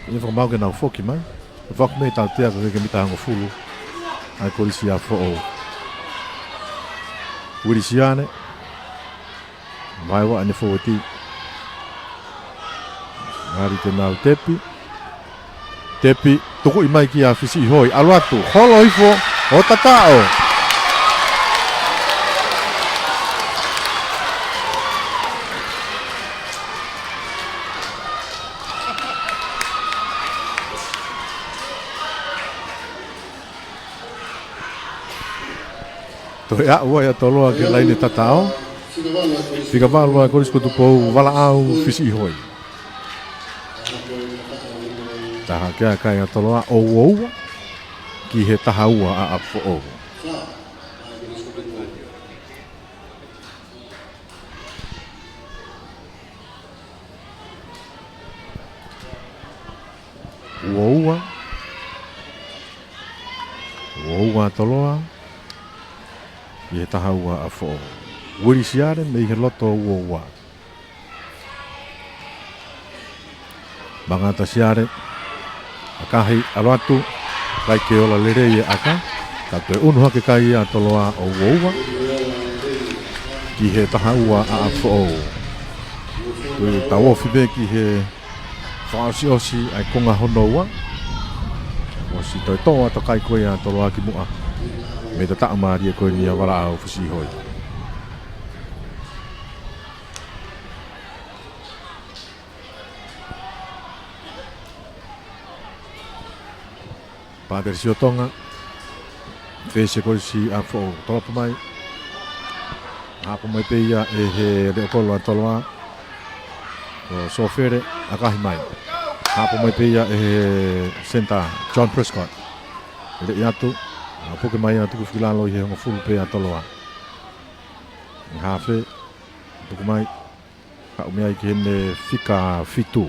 ʻI he fakamaau ke nau foki mai. Foki mai tautea ʻikai ke mita hongofulu ʻa e Kolisi ʻApifoʻou. Uili Siale. Mai ua ʻene fōueti. Ngali te nau tepi. Tepi, tukuʻi mai kia Fisiʻihoi. ʻAlu atu, holo hifo, ʻo tataʻo. Toe aʻu ai ʻa Toloa ki he laine tataʻo. Fika valu ʻa e Kolisi ko Tupou, Valaʻau Fisiʻihoi. Taha kehekehe ʻa Toloa ʻo ua ua ki he taha ua ʻa ʻApifoʻou. Ua ua. Ua ua Toloa. Ki he taha ua ʻApifoʻou. Uili Siale mei he loto ua ua. Mangata Siale. ʻAkahi ʻalu atu. ʻIkai ke ola lelei e ʻaka. Ka toe unu hake kai ʻa Toloa ʻo ua ua. ʻi he taha ua ʻa ʻApifoʻou. Ko e tau ofi pē ki he fakaʻosiʻosi ʻa e konga hono ua. ʻOsi toe tō ʻa e takai ko ia ʻa Toloa ki muʻa mei he tataʻo mālie ko eni ʻa Valaʻau Fisiʻihoi. Pātele Siotonga. Fēsiko ʻi ʻApifoʻou. Tolopu mai. Hapo mai pē ia ʻe he leʻo kolo ʻa Toloa, ko Sofele, ʻakahi mai. Hapo mai pē ia ʻe he senitā, John Prescott. Leʻi atu, ʻa puke mai ʻa tuku fika lalo ʻi he hongofulu pē ʻa Toloa. Hafe, puke mai. Haʻu mei ai ki heʻene fika fitu,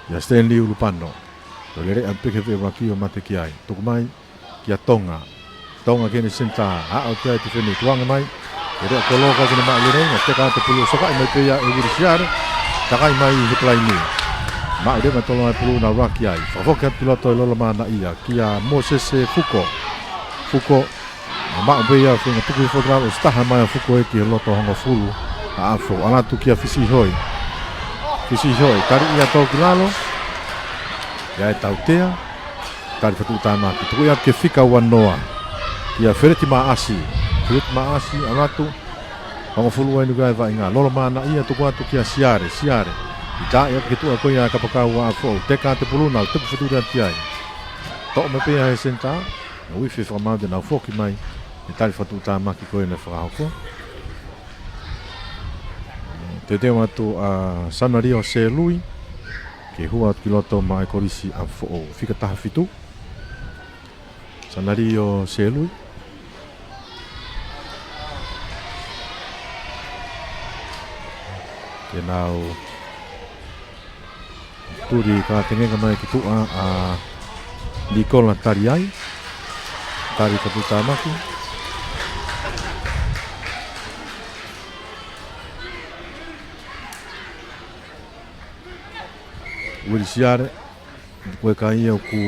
ʻia Stanley Ulupano. Toe lele ʻa peke he veʻe ʻuluaki ʻo mate ki ai. Tuku mai kia Tonga. Tonga ki heʻene senitā. Haʻu ki ai tifeni, tuanga mai. ʻE leʻo kolo ka ʻoku ne maʻu lelei, naʻe teka atu e pulu, sokaʻi mai pē ia ʻe Uili Siale. Takai mai he pelaini. Maʻu leva ʻe Toloa e pulu, nau ʻuluaki ai. Fakafoki atu ki loto ʻe Lolomanaʻia, kia Mōsese Fuko. Fuko, maʻu pē ia, feinga tuku hifo ki lalo, ʻosi taha mai ʻa Fuko ē ki he loto hongofulu ʻa ʻApifoʻou. ʻAlu atu kia Fisiʻihoi. Fisiʻihoi, tali ia tō ki lalo. ʻIa e tautea, tali fakatuʻutāmaki. Tuku ia ki he fika ua noa, kia Feleti Maʻasi. Feleti Maʻasi, ʻalu atu. Hongofulu ʻa e nuka e vaʻinga. Lolomanaʻia, tuku atu kia Siale, Siale. ʻIkai ʻi ai ha kituʻa ko ia ʻa e kapakau ʻa ʻApifoʻou. Teka atu e pulu, nau tuku fakatuʻutāmaki ai. Toʻo mai pē ia ʻe he senitā. Uifi fakamaau te nau foki mai ʻi he tali fakatuʻutāmaki ko ē naʻe fakahoko. Teuteu atu ʻa Sanalio Selui ke hū atu ki loto maʻá e kolisi ʻApifoʻou, fika taha fitu. Sanalio Selui. Ke nau tuli ka tengenga mai ki tuʻa ʻa Nikola Taliai. Tali fakatuʻutāmaki. Uili Siale, ko e kai ia ʻoku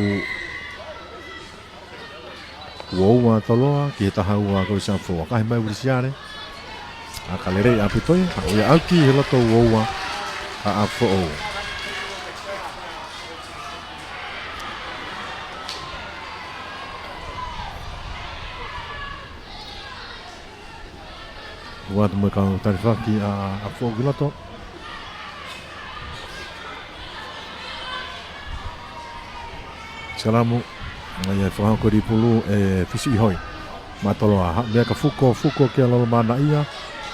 ua ua Toloa ki he taha ua ko ʻApifoʻou. ʻAkahi mai Uili Siale. ʻAka lelei ʻaupito ia, haʻu ia ʻo aʻu ki he loto ua ua ʻa ʻApifoʻou. Hū atu mo e kau talifaki ʻa ʻApifoʻou ki loto. Salamu, ʻa ia ʻe fakahoko e lī pulu ʻe Fisiʻihoi maʻa Toloa. Haʻu mei ai kia Fuko, Fuko kia Lolomanaʻia,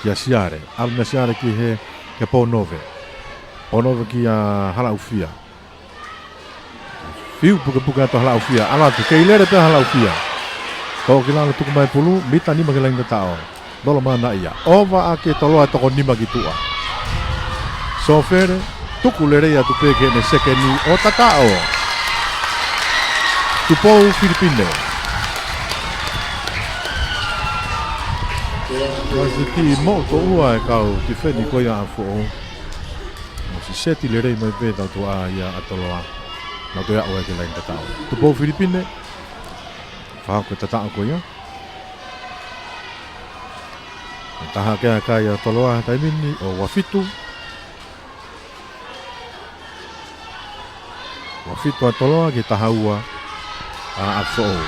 kia Siale. ʻAlu meia Siale ki he, kia Ponove. Ponove kia Halaʻufia. Fiu pukepuke atu ʻa Halaʻufia, ʻalu atu, kei lele pē ʻa Halaʻufia. Tō ki lalo, tuku mai pulu, mita nima ki he laine tataʻo. Lolomanaʻia. ʻOva ʻaki ʻe Toloa e toko nima ki tuʻa. Sofele, tuku lelei atu pē ki heʻene sekeni ʻo tataʻo. Tupou Filipine. Masiki mo toʻua e kau tifeni ko ia ʻa ʻApifoʻou. ʻOsi seti lelei mai pē tau tuʻa ia ʻa Toloa. Nau toe aʻu ai ki he laine tataʻo. Tupou Filipine. Fakahoko e tataʻo ko ia. Ko e taha ke ʻaʻahi ʻa Toloa he taimi ni ʻo ua fitu. Ua fitu ʻa Toloa ki he taha ua ʻa ʻApifoʻou.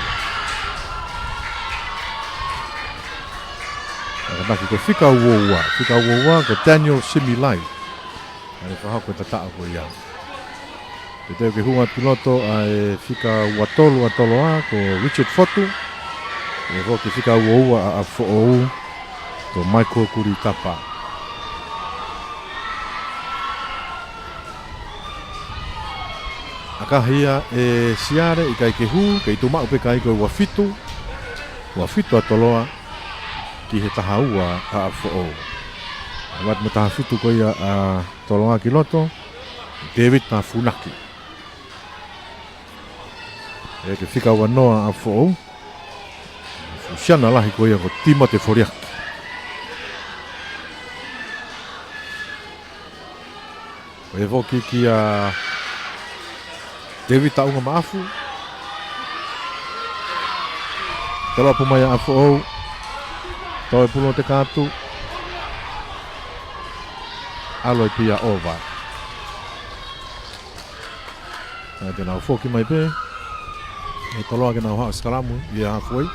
ʻAkahi ko e fika ua ua, fika ua ua ko Daniel Similai. ʻA ia ʻe fakahoko e tataʻo ko ia. Teuteu ke hū atu ki loto ʻa e fika ua tolu ʻa Toloa ko Richard Fotu. ʻE foki fika ua ua ʻa ʻApifoʻou ko Michael Kulitapa. ʻAkahi ia ʻe Siale, ʻikai ke hū, kei tuʻu maʻu pē kai ko e ua fitu. Ua fitu ʻa Toloa ki he taha ua ʻa ʻApifoʻou. ʻAlu atu mo e taha fitu ko ia ʻa Toloa ki loto, David Tafunaki. ʻE ki he fika ua noa ʻa ʻApifoʻou. Fusiana lahi ko ia ko Timote Foliaki. ʻE foki kia Tevita ʻUngamaʻafu. Tolopu mai ʻa ʻApifoʻou. Toe pulu ʻo teka atu. ʻAlu ai pē ia ʻova. ʻE, te nau foki mai pē ʻe Toloa ke nau haʻu ʻo sikalamu ʻi he halfway.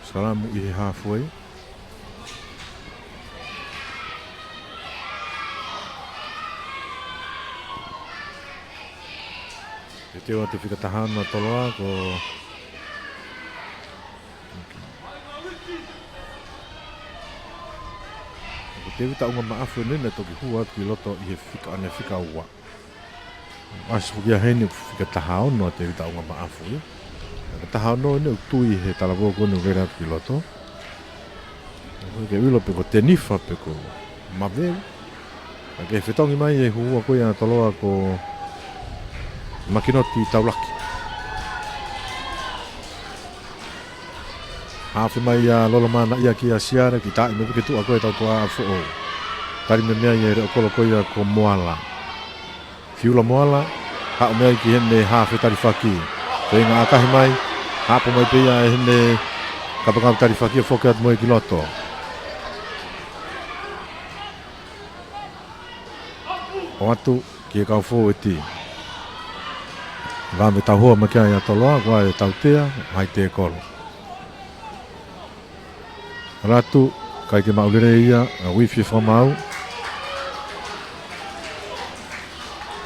Sikalamu ʻi he halfway. Teuteu atu e fika taha ono ʻa Toloa ko Ko Tevita ʻUngamaʻafu eni naʻe toki hū atu ki loto ʻi he fika, ʻene fika ua. ʻAsi foki ia heni fika taha ono ʻa Tevita ʻUngamaʻafu ia. Fika taha ono eni ʻoku tui he talavou ko eni ʻoku lele atu ki loto. Ko e ke ʻilo pe ko Tenifa pe ko Maveu. Ka ke fetongi mai e hū ua ko ia ʻa Toloa ko Makinoti Taulaki. Hafe mai ʻa Lolomana ia kia Siara, kiʻi taaʻi mai pē ki tuʻa ko e tautuʻa ʻa Foʻou. Tali meimei ai e leʻo kolo ko ia ko Moala. Fiula Moala, haʻu mai ki heʻene hafe talifaki. Feinga ʻakahi mai, hapo mai pē ia ʻe heʻene kapakapa talifaki ʻo foki atu mo ia ki loto. ʻOatu ki he kau fōueti. Vave tauhoa mai ki ai ʻa Toloa, ko e tautea, hai te kolo. Latu, ʻikai ke maʻu lelei ia, ʻa Uifi fakamaau.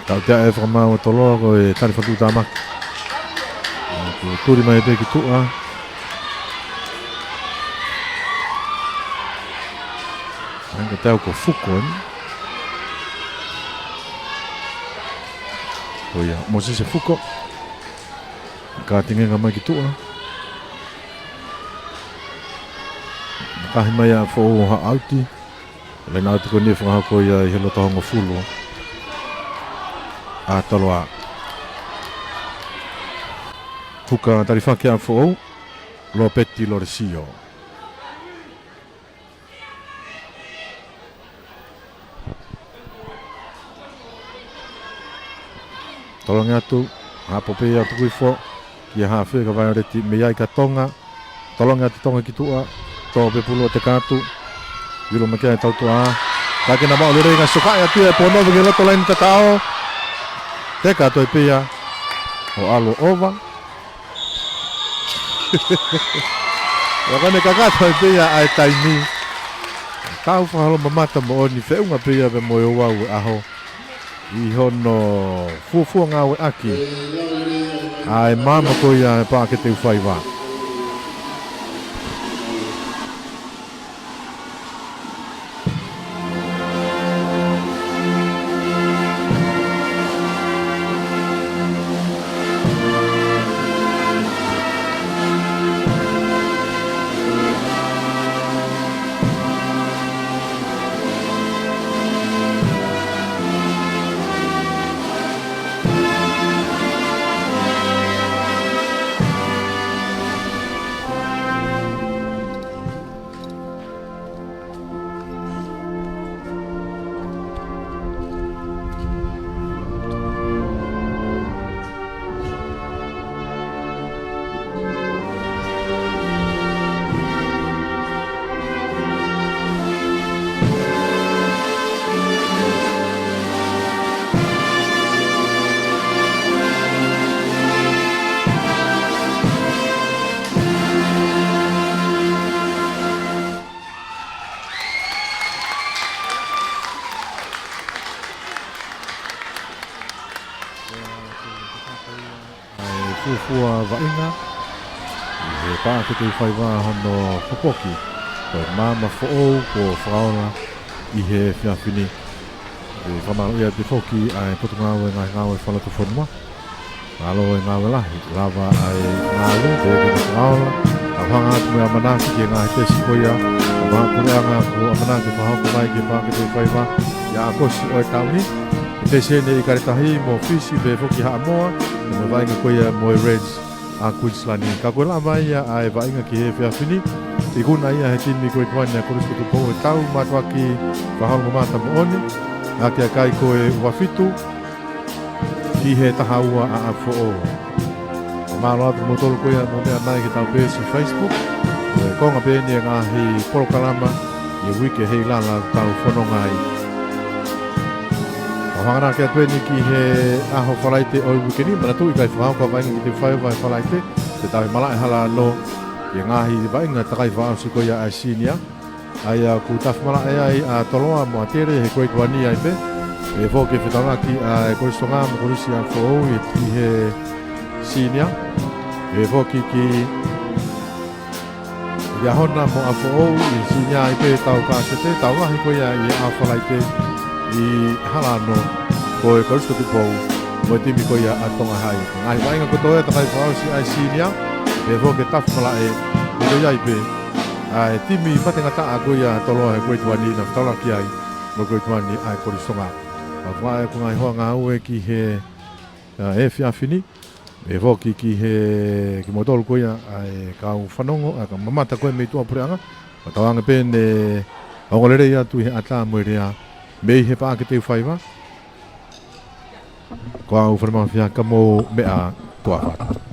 Tautea e fakamaau ʻa Toloa ko e talifaki tāmaki. Ko e tuli mai pē ki tuʻa. ʻAi ka tau ko Fuko eni. Ko ia, Mosese Fuko. Ka tingenga mai ki tuʻa. Kahi mai ʻa Foʻou ha ʻauti. Laine ʻauti ko eni fakahoko ia ʻi he loto hongofulu ʻa Toloa. Huka talifaki ʻa Foʻou, Lopeti Lolesio. Tolongi atu, hapo pē ia Tukuifo, kia hafe ka Vaioleti mei ai ka Tonga. Tolongi atu Tonga ki tuʻa, tō pē pulu ʻo teka atu. Ilo mai ki ai tautuʻa. Ka ke na maʻu lelei ka sokaʻi atu e pono ki he loto laine tataʻo. Teka atu ai pē ia. ʻO ʻalu ʻova. Ka ne kakato ai pē ia ʻa e taimi. Tau fakaholomamata moʻoni feʻunga pē ia pē mo e ouau e ʻaho. ʻI hono fuofua ngāueʻaki ʻa e maama ko ia e Paʻakete U Faiva. ʻA e fuofua vaʻinga ʻi he Paʻakete U Faiva hono fokoki ko e maama foʻou kuo fakaola ʻi he efiafi ni. ʻE fakamālō ia pē foki ʻa e Potungāue Ngaahi Ngāue Fakalotofonua. Mālō e ngāue lahi, lava ʻa e ngāue te ke fakaola. Tau hanga atu mo e ʻamanaki ki he ngaahi tesi ko ia ʻa e Puleʻanga kuo ʻamanaki fakahoko mai ki he Paʻakete U Faiva ʻi ʻAokosi ʻo e taʻu ni. Tesi eni ʻi Kaletahi mo Fisi pehē foki Haʻamoa, mo e vaʻinga ko ia mo e Reds ʻa Queensland. Ka ko e lava ia ʻa e vaʻinga ki he efiafi ni, ikuna ia he timi ko e tuʻa ni ʻa e Kolisi ko Tupou ʻe tau mātuʻaki fakaholomamata moʻoni, ʻaki ʻa e kai ko e ua fitu ki he taha ua ʻa ʻApifoʻou. Mālō atu kimoutolu ko ia mou meʻa mai ki heʻetau peesi Facebook. Ko e konga pē eni e ngaahi polokalama ʻi he uike ʻe lava ʻo tau fononga ai. Ka hangē ko ia ʻoku ʻi ai eni ki he ʻaho Falaite ʻo e uike ni, manatuʻi kae fakahoko ʻa e vaʻinga ki he faiva ʻi he Falaite, te tau malaʻe hala ʻanō ki he ngaahi vaʻinga takai fakaʻosi ko ia ʻa e senior. ʻA ia ʻoku tafi malaʻe ai ʻa Toloa mo ʻAtele he grade one ai pē. Pehē foki ki he fetaulaki ʻa e Kolisi Tonga mo e Kolisi ʻa Foʻou ʻi he senior. Pehē foki ki Liahona mo ʻAfoʻou ʻi he senior ai pē tau kāsete, tau lahi ko ia ʻi he ʻaho Falaite ʻi Halano, ko e Kolisi ko Tupou mo e timi ko ia ʻa Tonga High. Ngaahi vaʻinga kotoa ia takai fakaʻosi ʻa e senior, pehē foki ki he tafi malaʻe, ko ia ai pē ʻa e timi matengataʻa ko ia Toloa he grade one naʻe fetaulaki ai mo e grade one ʻa e Kolisi Tonga. Ka fakaʻe ko e ngaahi hoa ngāue ki he, ʻa, efiafi ni, pehē foki ki he, kimoutolu ko ia ʻa e kau fanongo, ʻa e kau mamata ko ē mei tuʻa puleʻanga, ʻo tauange pē ʻene ongoongolelei atu ʻi he ʻata mo e lea mei he Paʻake Teufaiva. Ko au Fale Mafia ka mou meʻa, tuʻa ʻofa atu.